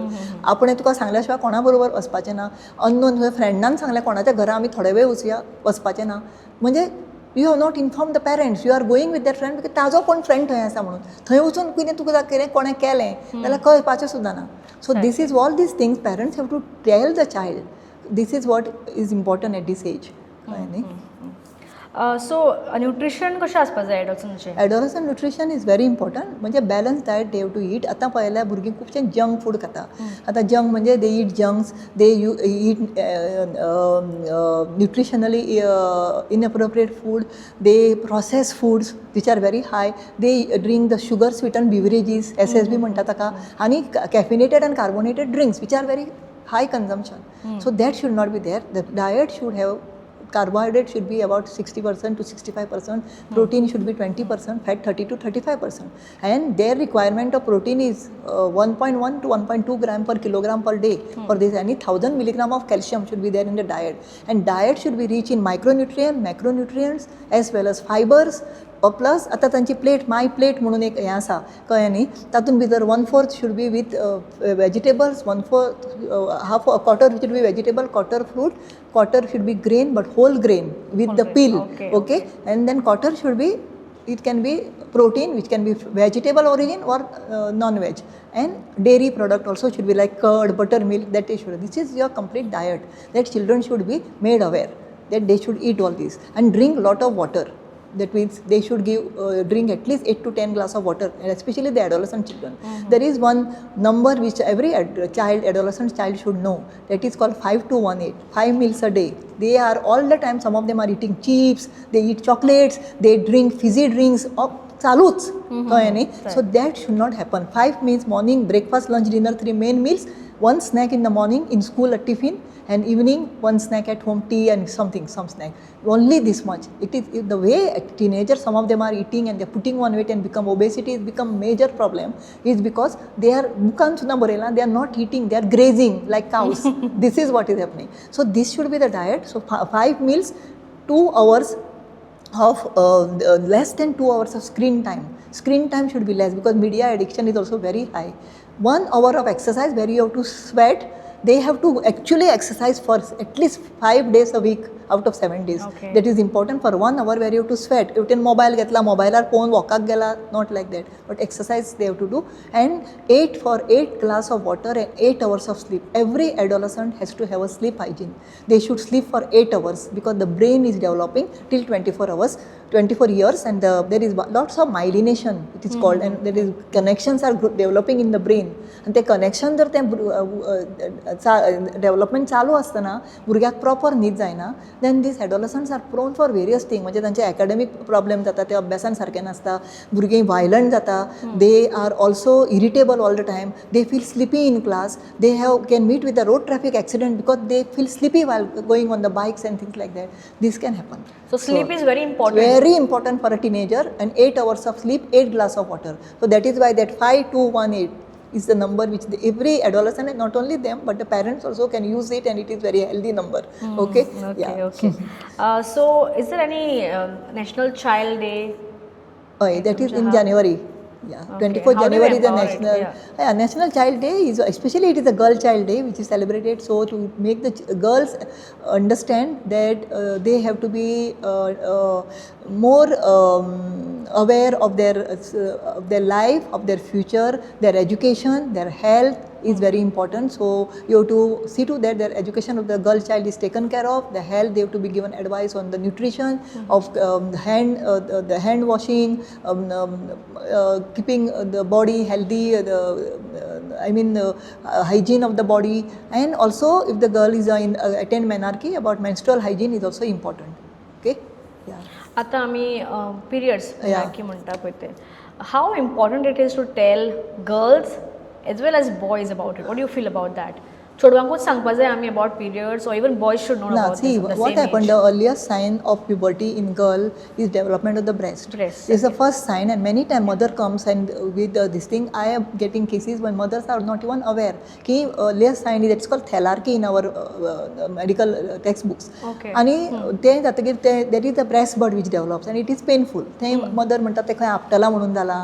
B: आपणें तुका सांगल्या शिवाय कोणा बरोबर वचपाचें ना. अननोन फ्रेंडान सांगलें कोणाच्या घरा आमी थोडे वेळ वचुया, वचपाचें ना. म्हणजे you have not inform the parents, you are going with that friend because ताजो कोण फ्रेंड थंय आसा म्हणून. थंय वचून कितें तुका कितें कोणें केलें जाल्यार कळपाचें सुद्दां ना. So this is all these things parents have to tell the child. This is what is important at this age, कळ्ळें न्ही?
A: सो न्युट्रिशन कशें आसपा जाय एडोलसंटचें?
B: Adolescent nutrition is very important. म्हणजे balance diet they have to eat. आतां पळयल्यार भुरगीं खुबशें जंक फूड खाता. आतां जंक म्हणजे they eat junks, they you eat nutritionally inappropriate food, they process foods which are very high, they drink the sugar sweetened beverages, SSB म्हणटा ताका, आनी caffeinated and carbonated drinks which are very high consumption. So that should not be there. The diet should have carbohydrate should be about 60% to 65%, protein should be 20%, fat 30 to 35%, and their requirement of protein is 1.1 to 1.2 gram per kilogram per day for this. Any 1000 milligram of calcium should be there in the diet, and diet should be rich in micronutrient, macronutrients as well as fibers. Plus आतां तांची plate, माय plate म्हणून एक हें आसा, कळ्ळें न्ही? तातूंत भितर one fourth should be with vegetables, one fourth, half, quarter should be vegetable, quarter fruit, quarter should be grain, but whole grain with the peel, okay, and then quarter should be, it can be protein which can be vegetable origin or non-veg, and dairy product also should be like curd, buttermilk, that is should. This is your complete diet that children should be made aware that they should eat all this and drink lot of water. That means they should give drink at least 8 to 10 glass of water, and especially the adolescent children. There is one number which every child, adolescent child should know, that is called 5 to 1 8, 5 meals a day. They are all the time, some of them are eating chips, they eat chocolates, they drink fizzy drinks, चालूच, कळ्ळें न्ही? So that should not happen. Five means morning breakfast, lunch, dinner, three main meals, one snack in the morning, in school a tiffin, and evening one snack at home, tea and something, some snack. Only this much. It is the way a teenager, some of them are eating and they're putting on weight and become obesity is become major problem is because they are बुकान सुद्दां बरयलां, they are not eating, they are grazing like cows. This is what is happening. So this should be the diet. So five meals, 2 hours of less than 2 hours of screen time. Screen time should be less because media addiction is also very high. 1 hour of exercise where you have to sweat. They have to actually exercise for at least 5 days a week out of 7 days. That is important for 1 hour where you have to sweat. Even mobile घेतला, मोबायलार पळोवन वॉकाक गेला, not like that. But exercise they have to do. And 8 glass of water and 8 hours of sleep. Every adolescent has to have a sleep hygiene. They should sleep for 8 hours because the brain is developing till 24 hours, 24 years, and there is lots of myelination, it is called, and there is connections are developing in the brain. आणि ते connection जर तें development चालू आसतना भुरग्याक proper न्हीद जायना, then these adolescents are prone for various thing. म्हणजे तांचे एकाडेमीक प्रॉब्लेम जाता, ते अभ्यासान सारके नासता, भुरगीं वायलंट जाता, they are also irritable all the time, they feel sleepy in class, they have can meet with the road traffic accident because they feel sleepy while going on the bikes and things like that. This can happen.
A: So sleep is very important.
B: Very important for a teenager, and 8 hours of sleep, 8 glass of water. So that is why that 5 2 1 8 is the number which every adolescent, and not only them but the parents also can use it, and it is very healthy number. Okay?
A: Okay.
B: Yeah.
A: Okay. So, is there any National Child Day?
B: Oh, that is in January. Yeah, 24
A: How do you
B: January is the
A: empower it?
B: National yeah, National Child Day is, especially it is a girl child day which is celebrated, so to make the girls understand that they have to be more aware of their life, of their future, their education, their health is very important. So you have to see to that their education of the girl child is taken care of, the health, they have to be given advice on the nutrition, of the hand washing, keeping the body healthy, the I mean hygiene of the body, and also if the girl is in attend menarche, about menstrual hygiene is also important. Okay, yeah.
A: आतां आमी periods की म्हणटा पळय ते, how important it is to tell girls as well as boys about it? What you feel about that? चेडवांकूच सांगपा जाय आमी about periods, or even boys should know
B: ना,
A: about
B: see, what happened, the earliest sign of puberty in girl is development of the breast.
A: Breast.
B: It's the first sign, and many time mother comes and with this thing, I am getting cases when mothers are not even aware की earliest sign is, it's called thelarche in our medical textbooks. आनी तें जातकीर तें there is a breast bud which develops and it is painful. थंय mother म्हणटा तें खंय आपटलां म्हणून जालां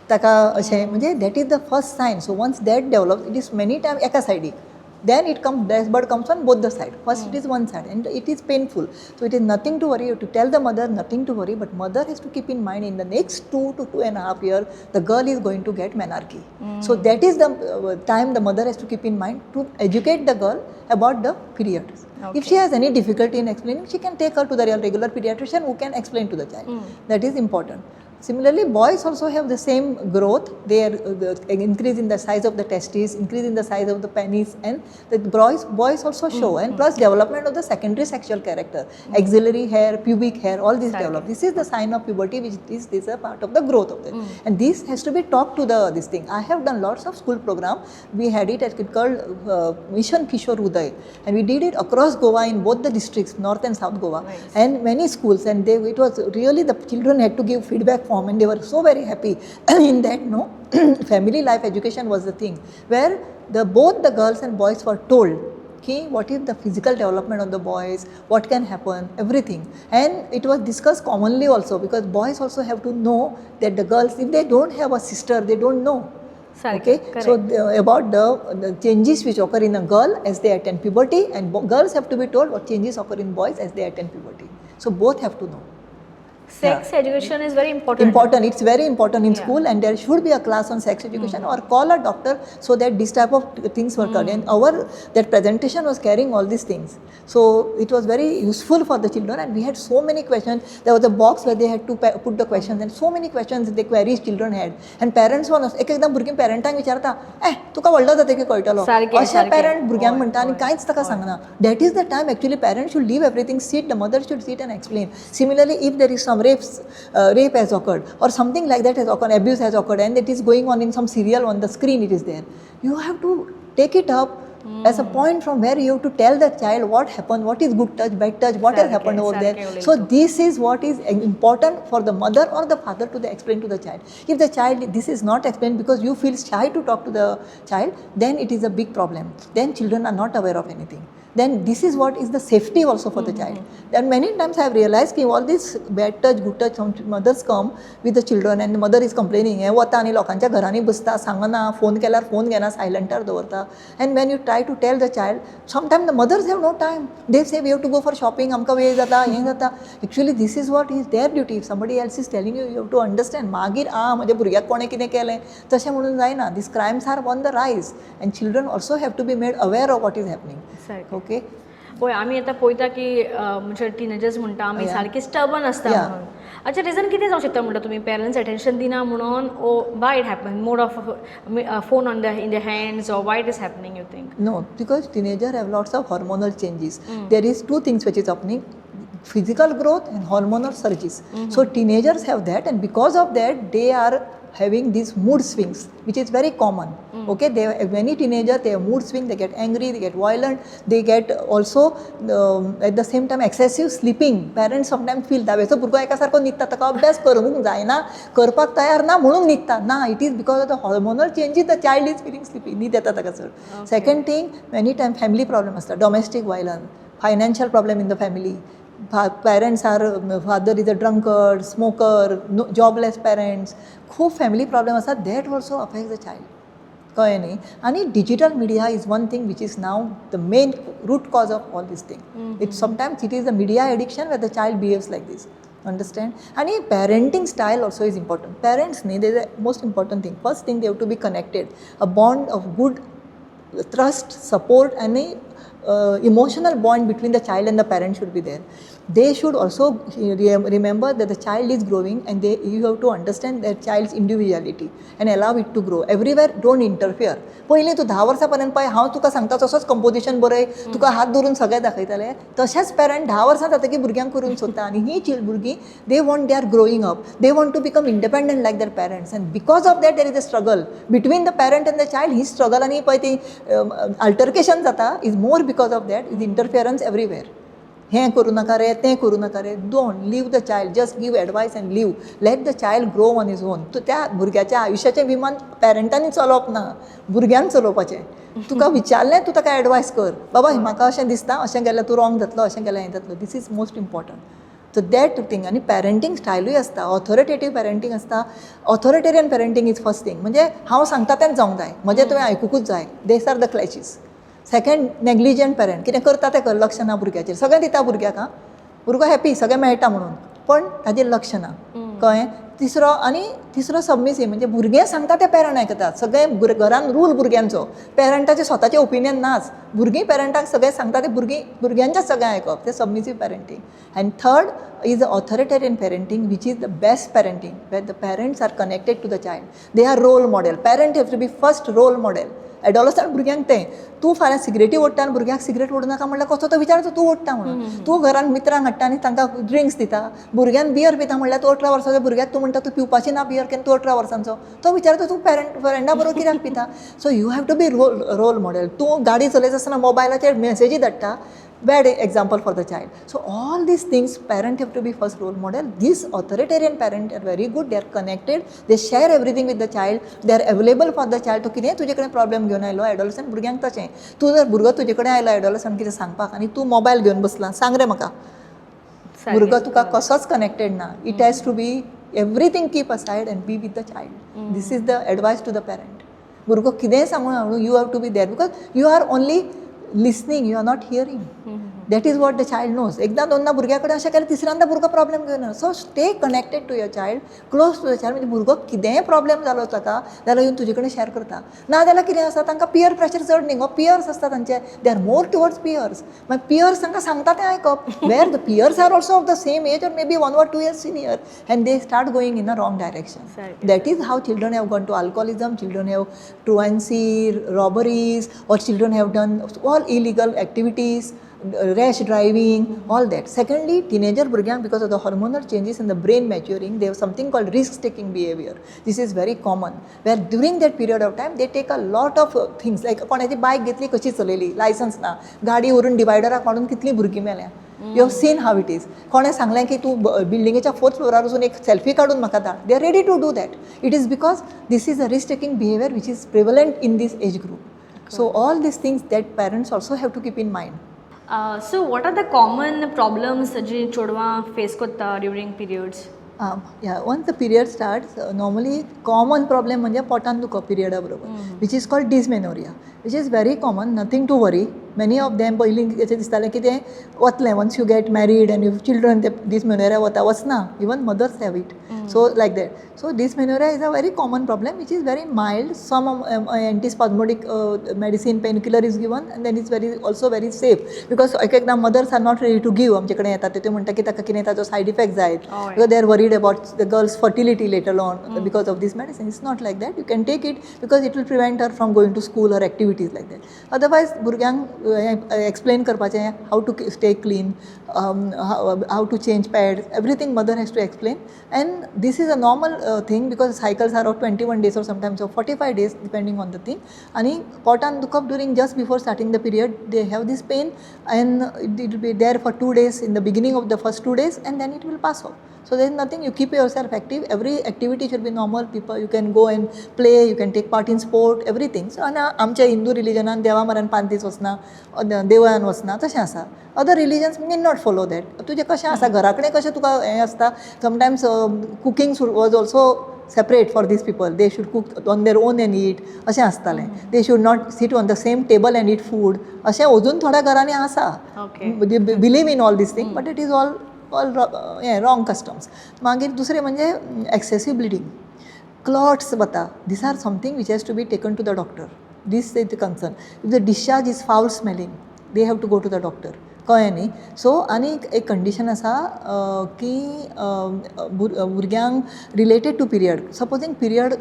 B: ताका अशें, म्हणजे that is the first sign. So once that develops, it is many time एका सायडीक. Then it comes, breast bud comes on both the side. First it is one side and it is painful. So it is nothing to worry. You have to tell the mother nothing to worry, but mother has to keep in mind in the next 2 to 2.5 year, the girl is going to get menarche. So that is the time the mother has to keep in mind to educate the girl about the periods. If she has any difficulty in explaining, she can take her to the real regular pediatrician who can explain to the child. That is important. Similarly, boys also have the same growth. They are the increase in the size of the testes, increase in the size of the penis, and the boys also show, and plus development of the secondary sexual character, axillary hair, pubic hair, all this develop. This is the sign of puberty, which is this a part of the growth of it, and this has to be talked to the this thing. I have done lots of school program. We had it at called Mission Kishore Uday, and we did it across Goa in both the districts, North and South Goa,
A: Nice.
B: And many schools, and they it was really the children had to give feedback form, and they were so very happy in that. No, family life education was the thing where the both the girls and boys were told की what is the physical development of the boys, what can happen, everything, and it was discussed commonly also, because boys also have to know that the girls, if they don't have a sister, they don't know.
A: सारकें,
B: Okay, so
A: correct.
B: About the changes which occur in a girl as they attain puberty, and girls have to be told what changes occur in boys as they attain puberty. So both have to know.
A: Sex education is very important.
B: Important, it's very important in school, and there should be a class on sex education or call a doctor so that this type of things were covered. And our that presentation was carrying all these things, so it was very useful for the children, and we had so many questions. There was a box where they had to put the questions, and so many questions, the queries children had, and parents were एक एकदां भुरगीं पेरंटांक विचारता, ए तुका व्हडलो जातकीर कळटलो.
A: सारकें,
B: अशें
A: सारकें.
B: पेरंट भुरग्यांक म्हणटा आनी
A: हय,
B: कांयच ताका सांगना. That is the time actually parent should leave everything, sit, the mother should sit and explain. Similarly, if there is some rape has occurred or something like that has occurred, abuse has occurred, and it is going on in some serial on the screen, it is there, you have to take it up as a point from where you have to tell the child what happened, what is good touch, bad touch, what has
A: सारकें,
B: happened over there.
A: सारकें.
B: So this is what is important for the mother or the father to the explain to the child. If the child, this is not explained because you feel shy to talk to the child, then it is a big problem. Then children are not aware of anything. Then this is what is the safety also for the child. Then many times I have realized की all this bad touch, good touch, some mothers come with the children and the mother is complaining, हे वता आनी लोकांच्या घरांनी बसता, सांगना, phone केल्यार phone घेना, सायलंटार दवरता. And when you try to tell the child, sometime the mothers have no time. They say, "We have to go for shopping, आमकां वेळ जाता, हें जाता." Actually, this is what is their duty. If somebody else is telling you, you have to understand. मागीर आ म्हज्या भुरग्याक कोणें कितें केलें तशें म्हणून जायना. These crimes are on the rise and children also have to be made aware of what is happening.
A: सारकें.
B: Okay.
A: पळय, आमी आतां पळयता की म्हणजे टिनेजर्स म्हणटा आमी सारकी स्टबन आसता म्हणून. हाचें रिजन कितें जावंक शकता म्हणटा तुमी? पेरंट्स अटेन्शन दिना म्हणून, or why it happen, more of phone on the in the hands, or why it is happening, you think?
B: No, because teenager have lots of hormonal changes. There is two things which is happening: physical growth and hormonal surges. So teenagers have that, and because of that, they are having these mood swings, which is very common. Okay, they have many teenagers, they have mood swing, they get angry, they get violent, they get also at the same time excessive sleeping. Parents sometimes feel धावेचो भुरगो एका सारको न्हिदता, ताका अभ्यास करूंक जायना, करपाक तयार ना म्हणून न्हिदता ना. It is because of the hormonal changes the child is feeling sleepy, न्हीद येता ताका चड. Second thing, many time family problem आसता, domestic violence, financial problem in the family, parents are, father is a drunkard, smoker, no, jobless parents, खूब family problem आसा, that also affect the child. कळ्ळें न्ही? आनी digital media is one thing which is now the main root cause of all this thing. It sometimes it is the media addiction where the child behaves like this, understand? आणि parenting style also is important. Parents न्ही, they the most important thing, first thing, they have to be connected, a bond of good trust, support आनी Emotional bond between the child and the parent should be there. They should also remember that the child is growing and they you have to understand their child's individuality and allow it to grow everywhere. Don't interfere. पयलीं तूं धा वर्सां पर्यंत पळय, हांव तुका सांगता तसोच कंपोजिशन बरय, तुका हात धरून सगळें दाखयताले. तशेंच पेरंट धा वर्सां जातकीर भुरग्यांक करूंक सोदता आनी ही चिल भुरगीं, they want, they are growing up, they want to become independent like their parents, and because of that there is a struggle between the parent and the child. He struggle आनी पळय ती altercation जाता is more because of that is interference everywhere. हें करूं नाका रे, तें करूं नाका रे. Don't leave the child. Just give advice and leave. Let the child grow on his own. तूं त्या भुरग्याच्या आयुश्याचें विमान पेरंटांनी चलोवप ना, भुरग्यान चलोवपाचें. तुका विचारलें, तूं ताका एडवायस कर, बाबा म्हाका अशें दिसता, अशें केल्यार तूं रॉंग जातलो, अशें केल्यार हें जातलो. This is most important. So that thing. आनी पॅरेंटींग स्टायलूय आसता. ऑथोरिटेटीव पॅरेंटींग आसता. Authoritarian parenting is first thing, म्हणजे हांव सांगता तेंच जावंक जाय, म्हजें तुवें आयकुकूच जाय. These are the clashes. Second, negligent parent. कितें करता तें कर, लक्ष ना भुरग्याचेर. सगळें दिता भुरग्याक, आं, भुरगो हॅपी, सगळें मेळटा म्हणून, पण ताजेर लक्ष ना, कळ्ळें? तिसरो आनी तिसरो सबमिसीव, म्हणजे भुरगें सांगता तें पेरंट आयकतात. सगळें घरान रूल भुरग्यांचो, पेरंटाचें स्वताचें ओपिनियन नाच. भुरगीं पेरंटाक सगळें सांगता तें, भुरगीं भुरग्यांचें सगळें आयकप, तें submissive parenting. And third is authoritarian parenting, which is the best parenting, where the parents are connected to the child. They are role model. Parent have to be first role model. Adolescent भुरग्यांक तें, तूं फाल्यां सिगरेटी ओडटा आनी भुरग्याक cigarette ओडू नाका म्हणल्यार कसो तो विचारता तूं ओडटा म्हणून. तूं घरान मित्रांक हाडटा आनी तांकां ड्रिंक्स दिता, भुरग्यान बियर पिता म्हणल्यार तूं अठरा वर्साच्या भुरग्याक तूं म्हणटा तूं पिवपाची ना बियर केन्ना, तूं अठरा वर्सांचो, तो विचारता तूं पेरंट फ्रेंडा बरोबर कित्याक पिता? So you have to be role model. तूं गाडी चलयता आसतना मोबायलाचेर मॅसेजी धाडटा, bad example for the child. So all these things, parent have to be first role model. These authoritarian parent are very good. They are connected. They share everything with the child. They are available for the child. तो कितेंय तुजे कडेन problem घेवन आयलो, एडोलसंट भुरग्यांक तशें, तूं जर भुरगो तुजे कडेन आयलो एडोलसंट कितें सांगपाक आनी तूं मोबायल घेवन बसला, सांग रे म्हाका, भुरगो तुका कसोच कनेक्टेड ना. It has to be everything keep aside and be with the child. This is the advice to the parent. भुरगो कितेंय सांगून हाडूं, you have to be there, because you are only listening, you are not hearing. That is what the child knows. एकदां दोनदां भुरग्या कडेन अशें केलें, तिसऱ्यांदा भुरगो प्रॉब्लेम घेवन. So stay connected to your child, close to the child. म्हणजे भुरगो कितेंय प्रॉब्लेम जालो ताका जाल्यार येवन तुजे कडेन शॅर करता. ना जाल्यार कितें आसा, तांकां पियर प्रेशर चड न्ही गो, पियर्स आसता तांचे, they are more towards peers. मागीर पियर्स तांकां सांगता तें आयकप, where the peers are also of the same age or maybe 1 or 2 years senior, and they start going in a wrong direction.
A: सारकें.
B: That is how children have gone to alcoholism, children have truancy, robberies, or children have done all illegal activities, rash driving, all that. Secondly, teenager भुरग्यांक, because of the hormonal changes in the brain maturing, they have something called risk taking behavior. This is very common, where during that period of time they take a lot of things, like कोणाची बायक घेतली, कशी चलयली, licence ना, गाडी व्हरून डिवायडराक मारून कितलीं भुरगीं मेल्या. You have seen how it is. कोणें सांगलें की तूं बिल्डिंगेच्या फोर्थ फ्लोरार वचून एक सेल्फी काडून म्हाका धाड, they are ready to do that. It is because this is a risk taking behavior which is prevalent in this age group. So all these things that parents also have to keep in mind.
A: So what are the common problems जी चेडवां face करता during periods?
B: Yeah, once the period starts, normally common problem म्हणजे पोटान दुखप पिरियडा बरोबर, which is called dysmenorrhea, which is very common, nothing to worry. Many of them, पयलीं अशें दिसतालें की तें वतलें, once you get married and you children, ते डिसमेनोरिया वता. वचना. Even mothers have it, so like that. So dysmenorrhea is a very common problem which is very mild. Some antispasmodic medicine, painkiller is given, and then it's very also very safe, because एक एकदां mothers are not ready to give. आमचे कडेन येतात ते म्हणटा की ताका कितें ताजो सायड इफेक्ट जायत, because they are worried about the girl's fertility later on because of this medicine. It's not like that. You can take it because it will prevent her from going to school or activities like that. Otherwise, भुरग्यांक explain करपाचें how to stay clean, how to change pads, everything mother has to explain. And this is a normal thing because cycles are of 21 days or sometimes of 45 days, depending on the thing. आणि पोटान दुखप during, just before starting the period, they have this pain, and it will be there for 2 days, in the beginning of the first 2 days, and then it will pass off. So there is nothing. You keep yourself active. Every activity should be normal. People, you can go and play, you can take part in sport, everything. So आनी आमच्या हिंदू रिलिजनान देवा म्हऱ्यान पांच दीस वचना, देवळान वचना, तशें आसा. Other religions may not follow that. तुजें कशें आसा, घरा कडेन कशें तुका हें आसता. Sometimes cooking was also separate for these people. They should cook on their own and eat, अशें आसतालें. They should not sit on the same table and eat food, अशें अजून थोड्या घरांनी आसा. Believe in all this thing, but it is all हें wrong customs. मागीर दुसरें म्हणजे एक्सेसीव ब्लिडींग, क्लॉट्स वता. These are something which has to be taken to the doctor. This is the concern. If the discharge is foul smelling, They have to go to the doctor, कळ्ळें न्ही? So आनीक एक condition आसा की भुरग्यांक related to period. Supposing period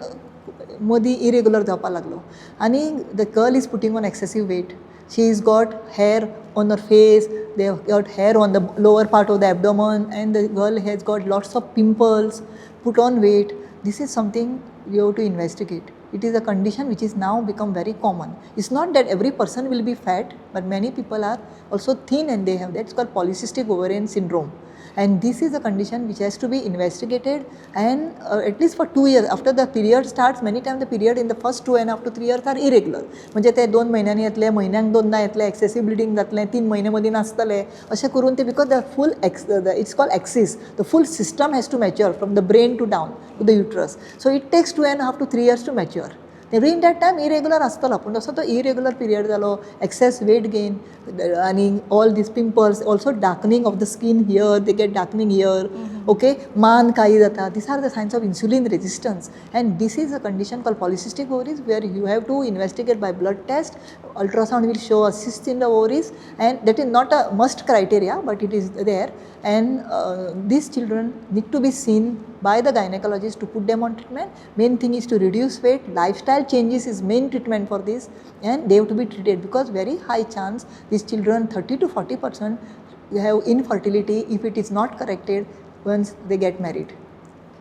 B: मदीं irregular जावपाक लागलो आनी the girl is putting on excessive weight, she is got hair on her face, they got hair on the lower part of the abdomen, and the girl has got lots of pimples, put on weight, this is something you have to investigate. It is a condition which is now become very common. It's not that every person will be fat, but many people are also thin and they have, that's called polycystic ovarian syndrome. And this is a condition which has to be investigated, and at least for 2 years after the period starts. Many times the period in the first 2.5 to 3 years are irregular. म्हणजे ते दोन म्हयन्यांनी येतले, म्हयन्याक दोनदा येतले, excessive bleeding जातलें, तीन म्हयने मदीं नासतले, अशें करून ते, because the full ex the it's called axis, the full system has to mature from the brain to down to the uterus. So it takes 2.5 to 3 years to mature. During that time irregular आसतलो, पूण जसो तो irregular period जालो, access weight gain आनी all these pimples, also darkening of the skin here, they get darkening here, okay, मान काळी जाता. These are the signs of insulin resistance, and this is a condition called polycystic ovaries, where you have to investigate by blood test. Ultrasound will show a cyst in the ovaries, and that is not a must criteria, but it is there, and these children need to be seen by the gynecologist to put them on treatment. Main thing is to reduce weight. Lifestyle changes is main treatment for this, and they have to be treated because very high chance these children, 30 to 40%, have infertility if it is not corrected once they get married.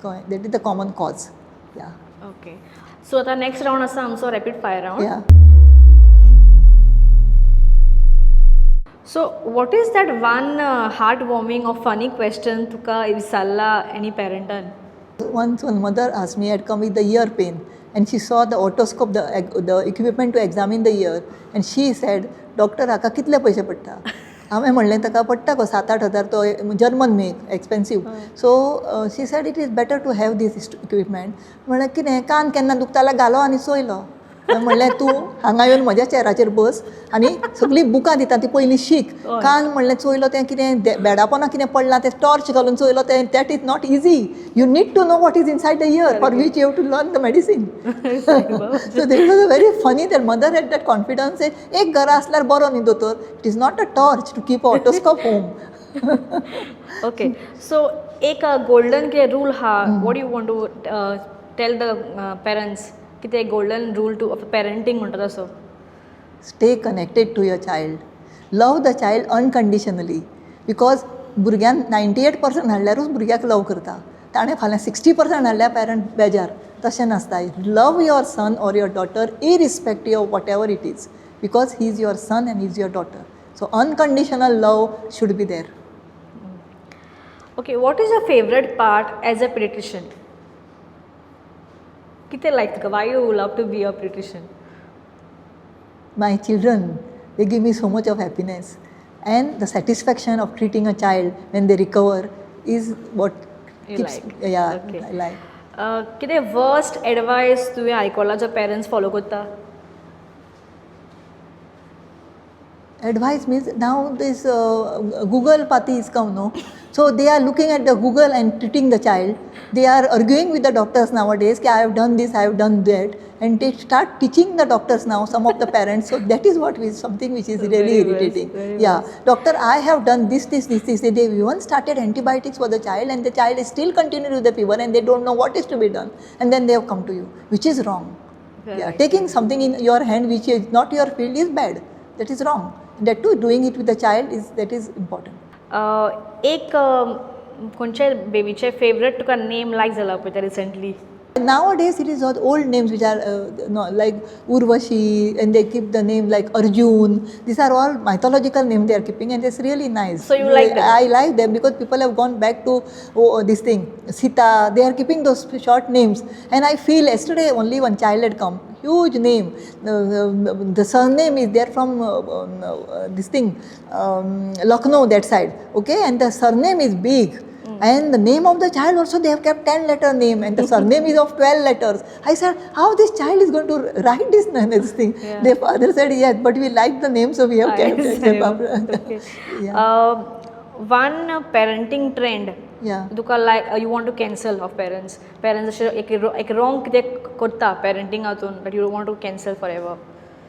B: That is the common cause. Yeah.
A: Okay, so आतां next round आसा आमचो rapid fire round.
B: Yeah.
A: So what is that one heart warming or funny question तुका विचारला any पेरंटान?
B: Once one mother asked me, had come with the ear pain, and she saw the otoscope, the equipment to examine the ear, and she said, "Doctor, हाका कितले पयशे पडटा?" हांवें म्हणलें, ताका पडटा गो सात आठ हजार, तो German make, expensive. So she said, "It is better to have this equipment." म्हणलें, कितें कान केन्ना दुखता जाल्यार घालो आनी चोयलो. हांवें म्हणलें, तूं हांगा येवन म्हज्या चेराचेर बस आनी सगळीं बुकां दिता ती पयलीं शीक. कान म्हणलें चोयलो तें कितें बेडा पोंदा कितें पडलां तें टॉर्च घालून चोयलो तें, that is not easy. You need to know what is inside the ear, for which you have to learn the medicine. So that was a very funny, that mother had that confidence, एक घरा आसल्यार बरो न्ही दोतोर, it is not a torch to keep a otoscope home.
A: Okay, so एक golden कितें rule आहा, what you want to tell the parents, कितें गोल्डन रूल टू पेरंटींग म्हणटा तसो?
B: Stay connected to your child. Love the child unconditionally, because भुरग्यान ninety eight percent हाडल्यारूच भुरग्याक love करता. ताणें फाल्यां सिक्स्टी पर्संट हाडल्यार पेरंट बेजार. तशें नासता. Love your son or your daughter irrespective of whatever it is, because he is your son and he is your daughter. So unconditional love should be there.
A: Okay, what is your favourite part as a pediatrician? कितें लायक तुका? Why you love to be a pediatrician?
B: My children, they give me so much of happiness, and the satisfaction of treating a child when they recover is what
A: You
B: keeps
A: like.
B: Yeah.
A: Okay.
B: I like.
A: कितें worst advice तुवें आयकला जो parents follow करता?
B: Advice means now this Google party is come, no? So they are looking at the Google and treating the child. They are arguing with the doctors nowadays ki, "I have done this, I have done that," and they start teaching the doctors now, some of the parents. So that is what is something which is really
A: Very worst,
B: irritating.
A: Very
B: Yeah, "Doctor, I have done this, this, this, this." They even started antibiotics for the child, and the child is still continuing with the fever, and they don't know what is to be done, and then they have come to you, which is wrong. Yeah,
A: Correct.
B: Taking something in your hand which is not your field is bad. That is wrong. That too, doing it with the child is, that is important.
A: एक खंयच्या बेबीचे favourite तुका नेम लायक जाला पळय recently?
B: Nowadays, it is all old names which are no, like Urvashi, and they keep the name like Arjun. These are all mythological names they are keeping, and it's really nice.
A: So you like them?
B: I like them because people have gone back to, oh, this thing, Sita. They are keeping those short names, and I feel yesterday only one child had come. Huge name. The surname is there from this thing, Lucknow, that side. Okay, and the surname is big. And the name of the child also they have kept 10 letter name, and the surname is of 12 letters. I said, "How this child is going to write this thing?"
A: Yeah.
B: Their father said, "Yes, but we like the name, so we have kept it."
A: Okay.
B: Yeah.
A: One parenting trend तुका like you want to cancel of parents, parents अशें एक एक wrong कितें करता पेरंटींग हातून, but you want to cancel forever?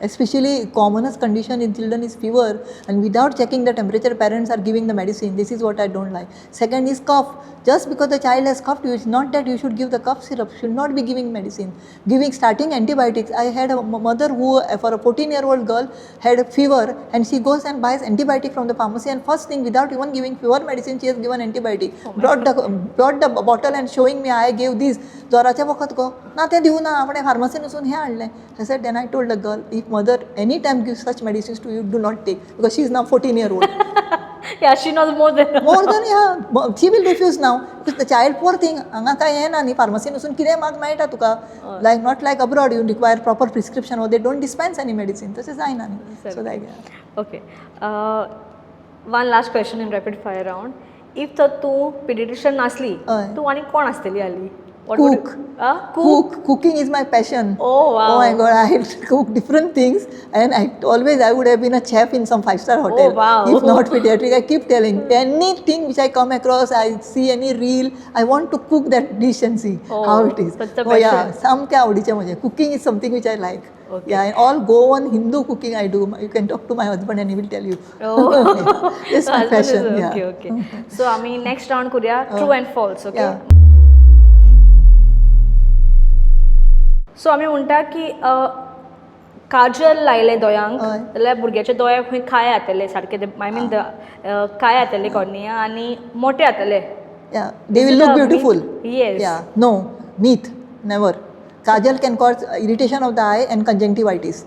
B: Especially commonest condition in children is fever, and without checking the temperature parents are giving the medicine. This is what I don't like. Second is cough. Just because the child has coughed, it's not that you should give the cough syrup. Should not be giving medicine. Giving starting antibiotics. I had a mother who for a 14-year-old girl had a fever, and she goes and buys antibiotic from the pharmacy, and first thing, without even giving fever medicine, she has given antibiotic. Brought the bottle and showing me, "I gave this." जोराचें वखद गो ना तें दिवना ना, आपणें फार्मासीन वचून हें हाडलें. I said, then I told the girl, if mother any time give such medicines to you, do not take, because she is now 14-year-old.
A: Yeah, she knows more than
B: More than, yeah, she will refuse now because the child, poor thing, हांगा कांय हें ना न्ही, फार्मासीन वचून कितेंय माग मेळटा तुका, like not like abroad, you require proper prescription or they don't dispense any medicine. तशें जायना न्ही, so like
A: Okay, one last question in rapid fire round. If तर तूं पिडिट्रिशियन नासली,
B: हय.
A: तूं आनी कोण आसतली आली?
B: Cook.
A: Cook.
B: Cook. Cooking is my passion.
A: Oh, wow.
B: Oh my God, I cook different things, and I always, I would have been a chef in some five-star hotel.
A: Oh, wow.
B: If not pediatric, I keep telling, anything which I come across, I see any reel, I want to cook that dish and see
A: Oh,
B: how it is.
A: That's a
B: Oh yeah,
A: passion.
B: सामकें आवडीचें म्हजें. Cooking is something which I like. Yeah, and all Goan Hindu cooking I do. You can talk to my husband and he will tell you.
A: Oh.
B: It's my
A: Husband is-
B: passion. Yeah.
A: Okay. So आमी next round करूया, true and false, okay?
B: Yeah.
A: So आमी म्हणटा की काजल लायलें दोळ्यांक
B: हय.
A: जाल्यार भुरग्याच्या दोळ्याक खंय काळे जातले सारके, I mean काळे जातले कॉर्निया आनी मोठे जातले.
B: Yeah, they
A: Is
B: will
A: it
B: look
A: a myth?
B: Beautiful.
A: Yes.
B: Yeah, no, myth, never. Kajal can cause irritation of the eye and conjunctivitis.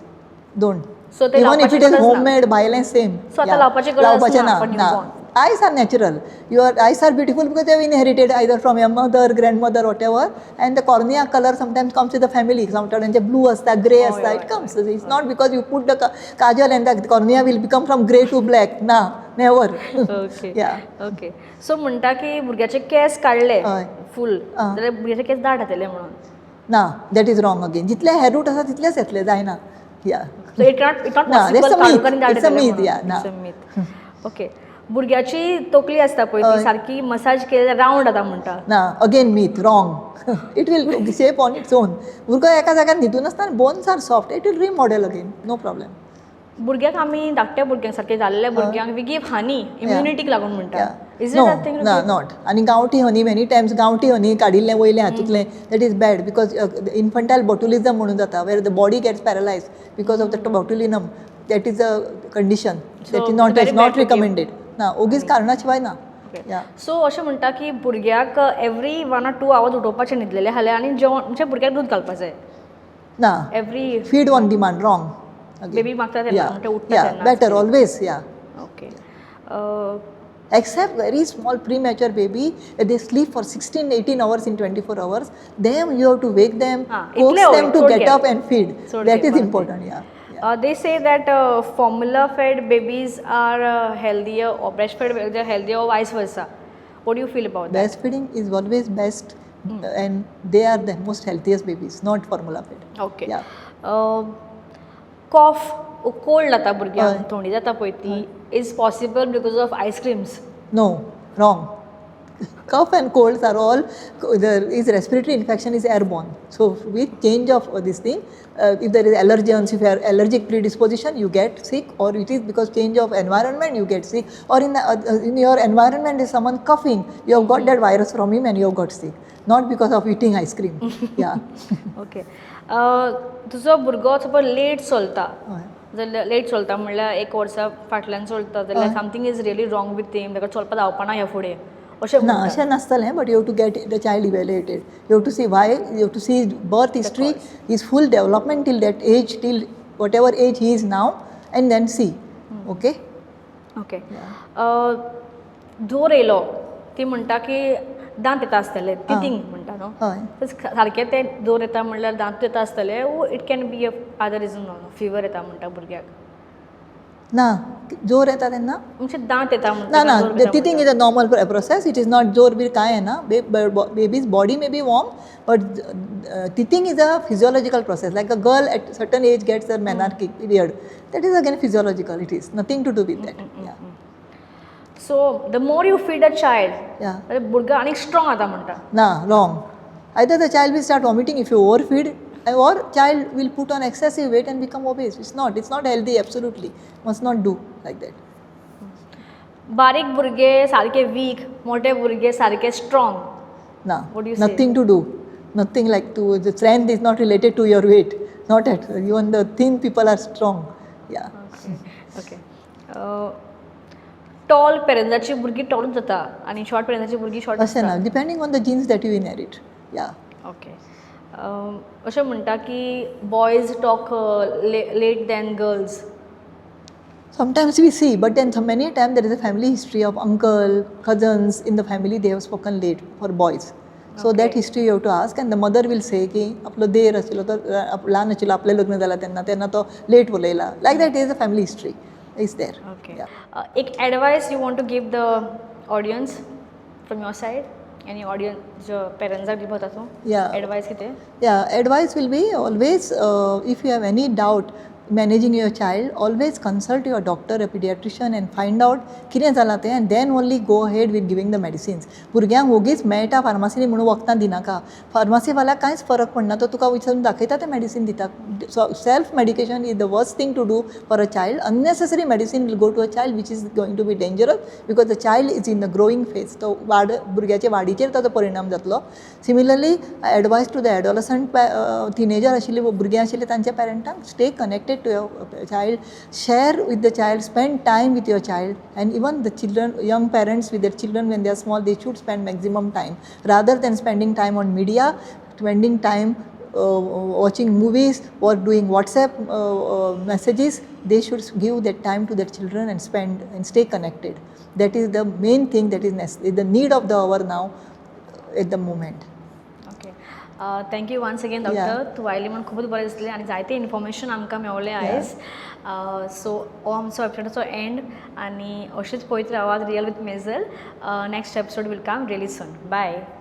B: Don't.
A: So ते
B: Even if
A: लावपाची
B: it is
A: गरज ना.
B: Homemade, भायलें same.
A: So आता लावपाची गरज
B: लावपाचें
A: ना
B: ना
A: for
B: ना.
A: Newborn.
B: Eyes are natural. Your eyes are beautiful because they have inherited either from your mother, grandmother, whatever. And the cornea color sometimes comes with the family. Sometimes blue asta, grey asta, it comes. It's not because you put the kajal and the cornea will become from grey to black. Na, never.
A: Okay.
B: Yeah.
A: Okay, so म्हणटा की भुरग्याचे केस काडले
B: हय.
A: फूल
B: आं.
A: जाल्यार भुरग्याचे केस दाट जातले म्हणून.
B: ना, that is wrong again. जितले हेर रूट आसा तितलेच येतले, जायना, या.
A: So it not
B: ना,
A: पॉसिबल
B: that's a myth.
A: काडून आनी दाट
B: It's a
A: जातले.
B: Myth, yeah, ना.
A: ओके, भुरग्याची तकली आसता पळय ती
B: हय.
A: सारकी मसाज केली रावंड जाता म्हणटा.
B: ना, again myth, wrong. It will shape on its own. भुरगो एका जाग्यार न्हिदून आसता, bones are soft, it will remodel again, no problem.
A: भुरग्याक आमी धाकट्या भुरग्यांक सारके जाल्ल्या भुरग्यांक we give honey इम्युनिटीक लागून म्हणटा, is
B: no
A: it that thing?
B: ना, not. आनी गांवठी हनी, मेनी टायम्स गांवठी हनी काडिल्लें वयलें हातूंतलें, that is bad because infantile botulism म्हणून जाता, where the body gets paralyze because of the botulinum. That is a condition
A: So,
B: that is not
A: it's very
B: is
A: bad
B: not
A: to give.
B: Recommended. ना, ओगीच कारणा शिवाय ना, या.
A: So अशें म्हणटा की भुरग्याक every 1 or 2 hours उठोवपाचें न्हिदलेलें जाल्यार आनी जेवण म्हणजे भुरग्याक दूद घालपा जाय
B: ना.
A: Every
B: Feed on demand, wrong.
A: Baby मागता तेन्ना म्हणजे उठता
B: या,
A: तेन्ना.
B: बेटर ऑलवेज, या.
A: Okay.
B: Except very small premature baby, they sleep for 16 18 hours in 24 hours. Them you have to wake them,
A: Ah,
B: coax
A: इतले
B: them to
A: चड
B: get
A: gap.
B: Up and feed.
A: चड
B: That
A: gap
B: is
A: आहा.
B: important, yeah.
A: They say that formula fed babies are healthier or breastfed babies are healthier or vice versa. What do you feel about that?
B: Breastfeeding is always best and they are the most healthiest babies, not formula fed.
A: Okay.
B: Yeah.
A: Cough, cold जाता भुरग्यांक,
B: हय.
A: थंडी जाता पळय ती is possible because of ice creams.
B: No, wrong. Cough and colds are all, there is respiratory infection is airborne. So with change of this thing, if there is allergens, if you are allergic predisposition, you get sick, or it is because change of environment you get sick, or in your environment is someone coughing, you have got that virus from him and you have got sick. Not because of eating ice cream. Yeah.
A: Okay, तुजो भुरगो suppose let चलता
B: हय.
A: जाल्यार, late चलता म्हणल्यार एक वर्सा फाटल्यान चलता जाल्यार
B: हय.
A: Something is really wrong with him, ताका चलपा जावपा ना ह्या फुडें अशें
B: ना,
A: म्हणटा.
B: अशें नासतलें, but you have to get the child evaluated. You have to see why, you have to see birth history, his full development till that age, till whatever age he is now, and then see, okay?
A: Okay, जोर येयलो ती म्हणटा की दांत येता आसतले, टिथींग म्हणटा न्हू?
B: हय.
A: सारकें ते जोर येता म्हणल्यार दांत येता आसतले वो it can be a other reason? Fever येता म्हणटा भुरग्याक.
B: ना, जोर येता तेन्ना
A: म्हणजे दांत येता म्हणटा.
B: ना ना, teething is a normal process. It is not जोर बी कांय येना. Baby's body may be warm, but teething is a physiological process, like a girl at certain age gets her menarche period. That is again physiological. It is nothing to do with that, yeah.
A: So the more you feed a child,
B: या
A: भुरगो आनीक strong जाता म्हणटा.
B: ना, wrong. Either the child will start vomiting if you overfeed. Or child will put on excessive weight and become obese. It's not healthy, absolutely must not do like that.
A: बारीक भुरगे सारके week, मोठे भुरगे सारके strong.
B: ना.
A: What do you say?
B: Nothing to do, nothing like to, the strength is not related to your weight, not at, even the thin people are strong, yeah.
A: Okay, toll पेरंट्साची भुरगीं टॉलूच जाता आनी short पेरंट्साची भुरगीं short?
B: अशें ना, depending on the genes that you inherit, yeah.
A: Okay, अशें म्हणटा की boys talk late than girls.
B: Sometimes we see, but then so many times there is a family history of uncle, cousins in the family, they have spoken late for boys. So that history you have to ask, and the mother will say की आपलो देर आशिल्लो तो ल्हान आशिल्लो, आपलें लग्न जालां तेन्ना, तेन्ना तो late उलयला. Like that is a family history is there.
A: Okay, एक advice you want to give the audience from your side, any audience जो पेरंट्साक दिवपा तूं एडवायस कितें?
B: Yeah, advice will be always, if you have any doubt managing your child, always consult your doctor, a pediatrician, and find out कितें जालां तें, and then only go ahead with giving the medicines. भुरग्यांक वोगीच मेळटा फार्मासीनी म्हणून वखदां दिनाका. फार्मासीवाल्याक कांयच फरक पडना, तो तुका विचारून दाखयता तें मेडिसीन दिता. So self medication is the worst thing to do for a child. Unnecessary medicine will go to a child, which is going to be dangerous because the child is in the growing phase. तो वाड, भुरग्याचे वाडीचेर ताजो परिणाम जातलो. Similarly, advice to the adolescent, teenager आशिल्ली भुरगीं आशिल्ली तांच्या पेरंटांक, stay connected to your child, share with the child, spend time with your child, and even the children, young parents with their children when they are small, they should spend maximum time rather than spending time on media, spending time watching movies or doing WhatsApp messages. They should give that time to their children and spend and stay connected. That is the main thing that is the need of the hour now at the moment.
A: Okay, thank you once again, doctor. तूं आयली म्हणून खूबच बरें दिसलें आनी जायतें information आमकां मेवलें आयज. सो हो आमचो एपिसोडाचो एंड आनी अशेंच पळयत रावात real with Majel. Next episode will come really soon. Bye.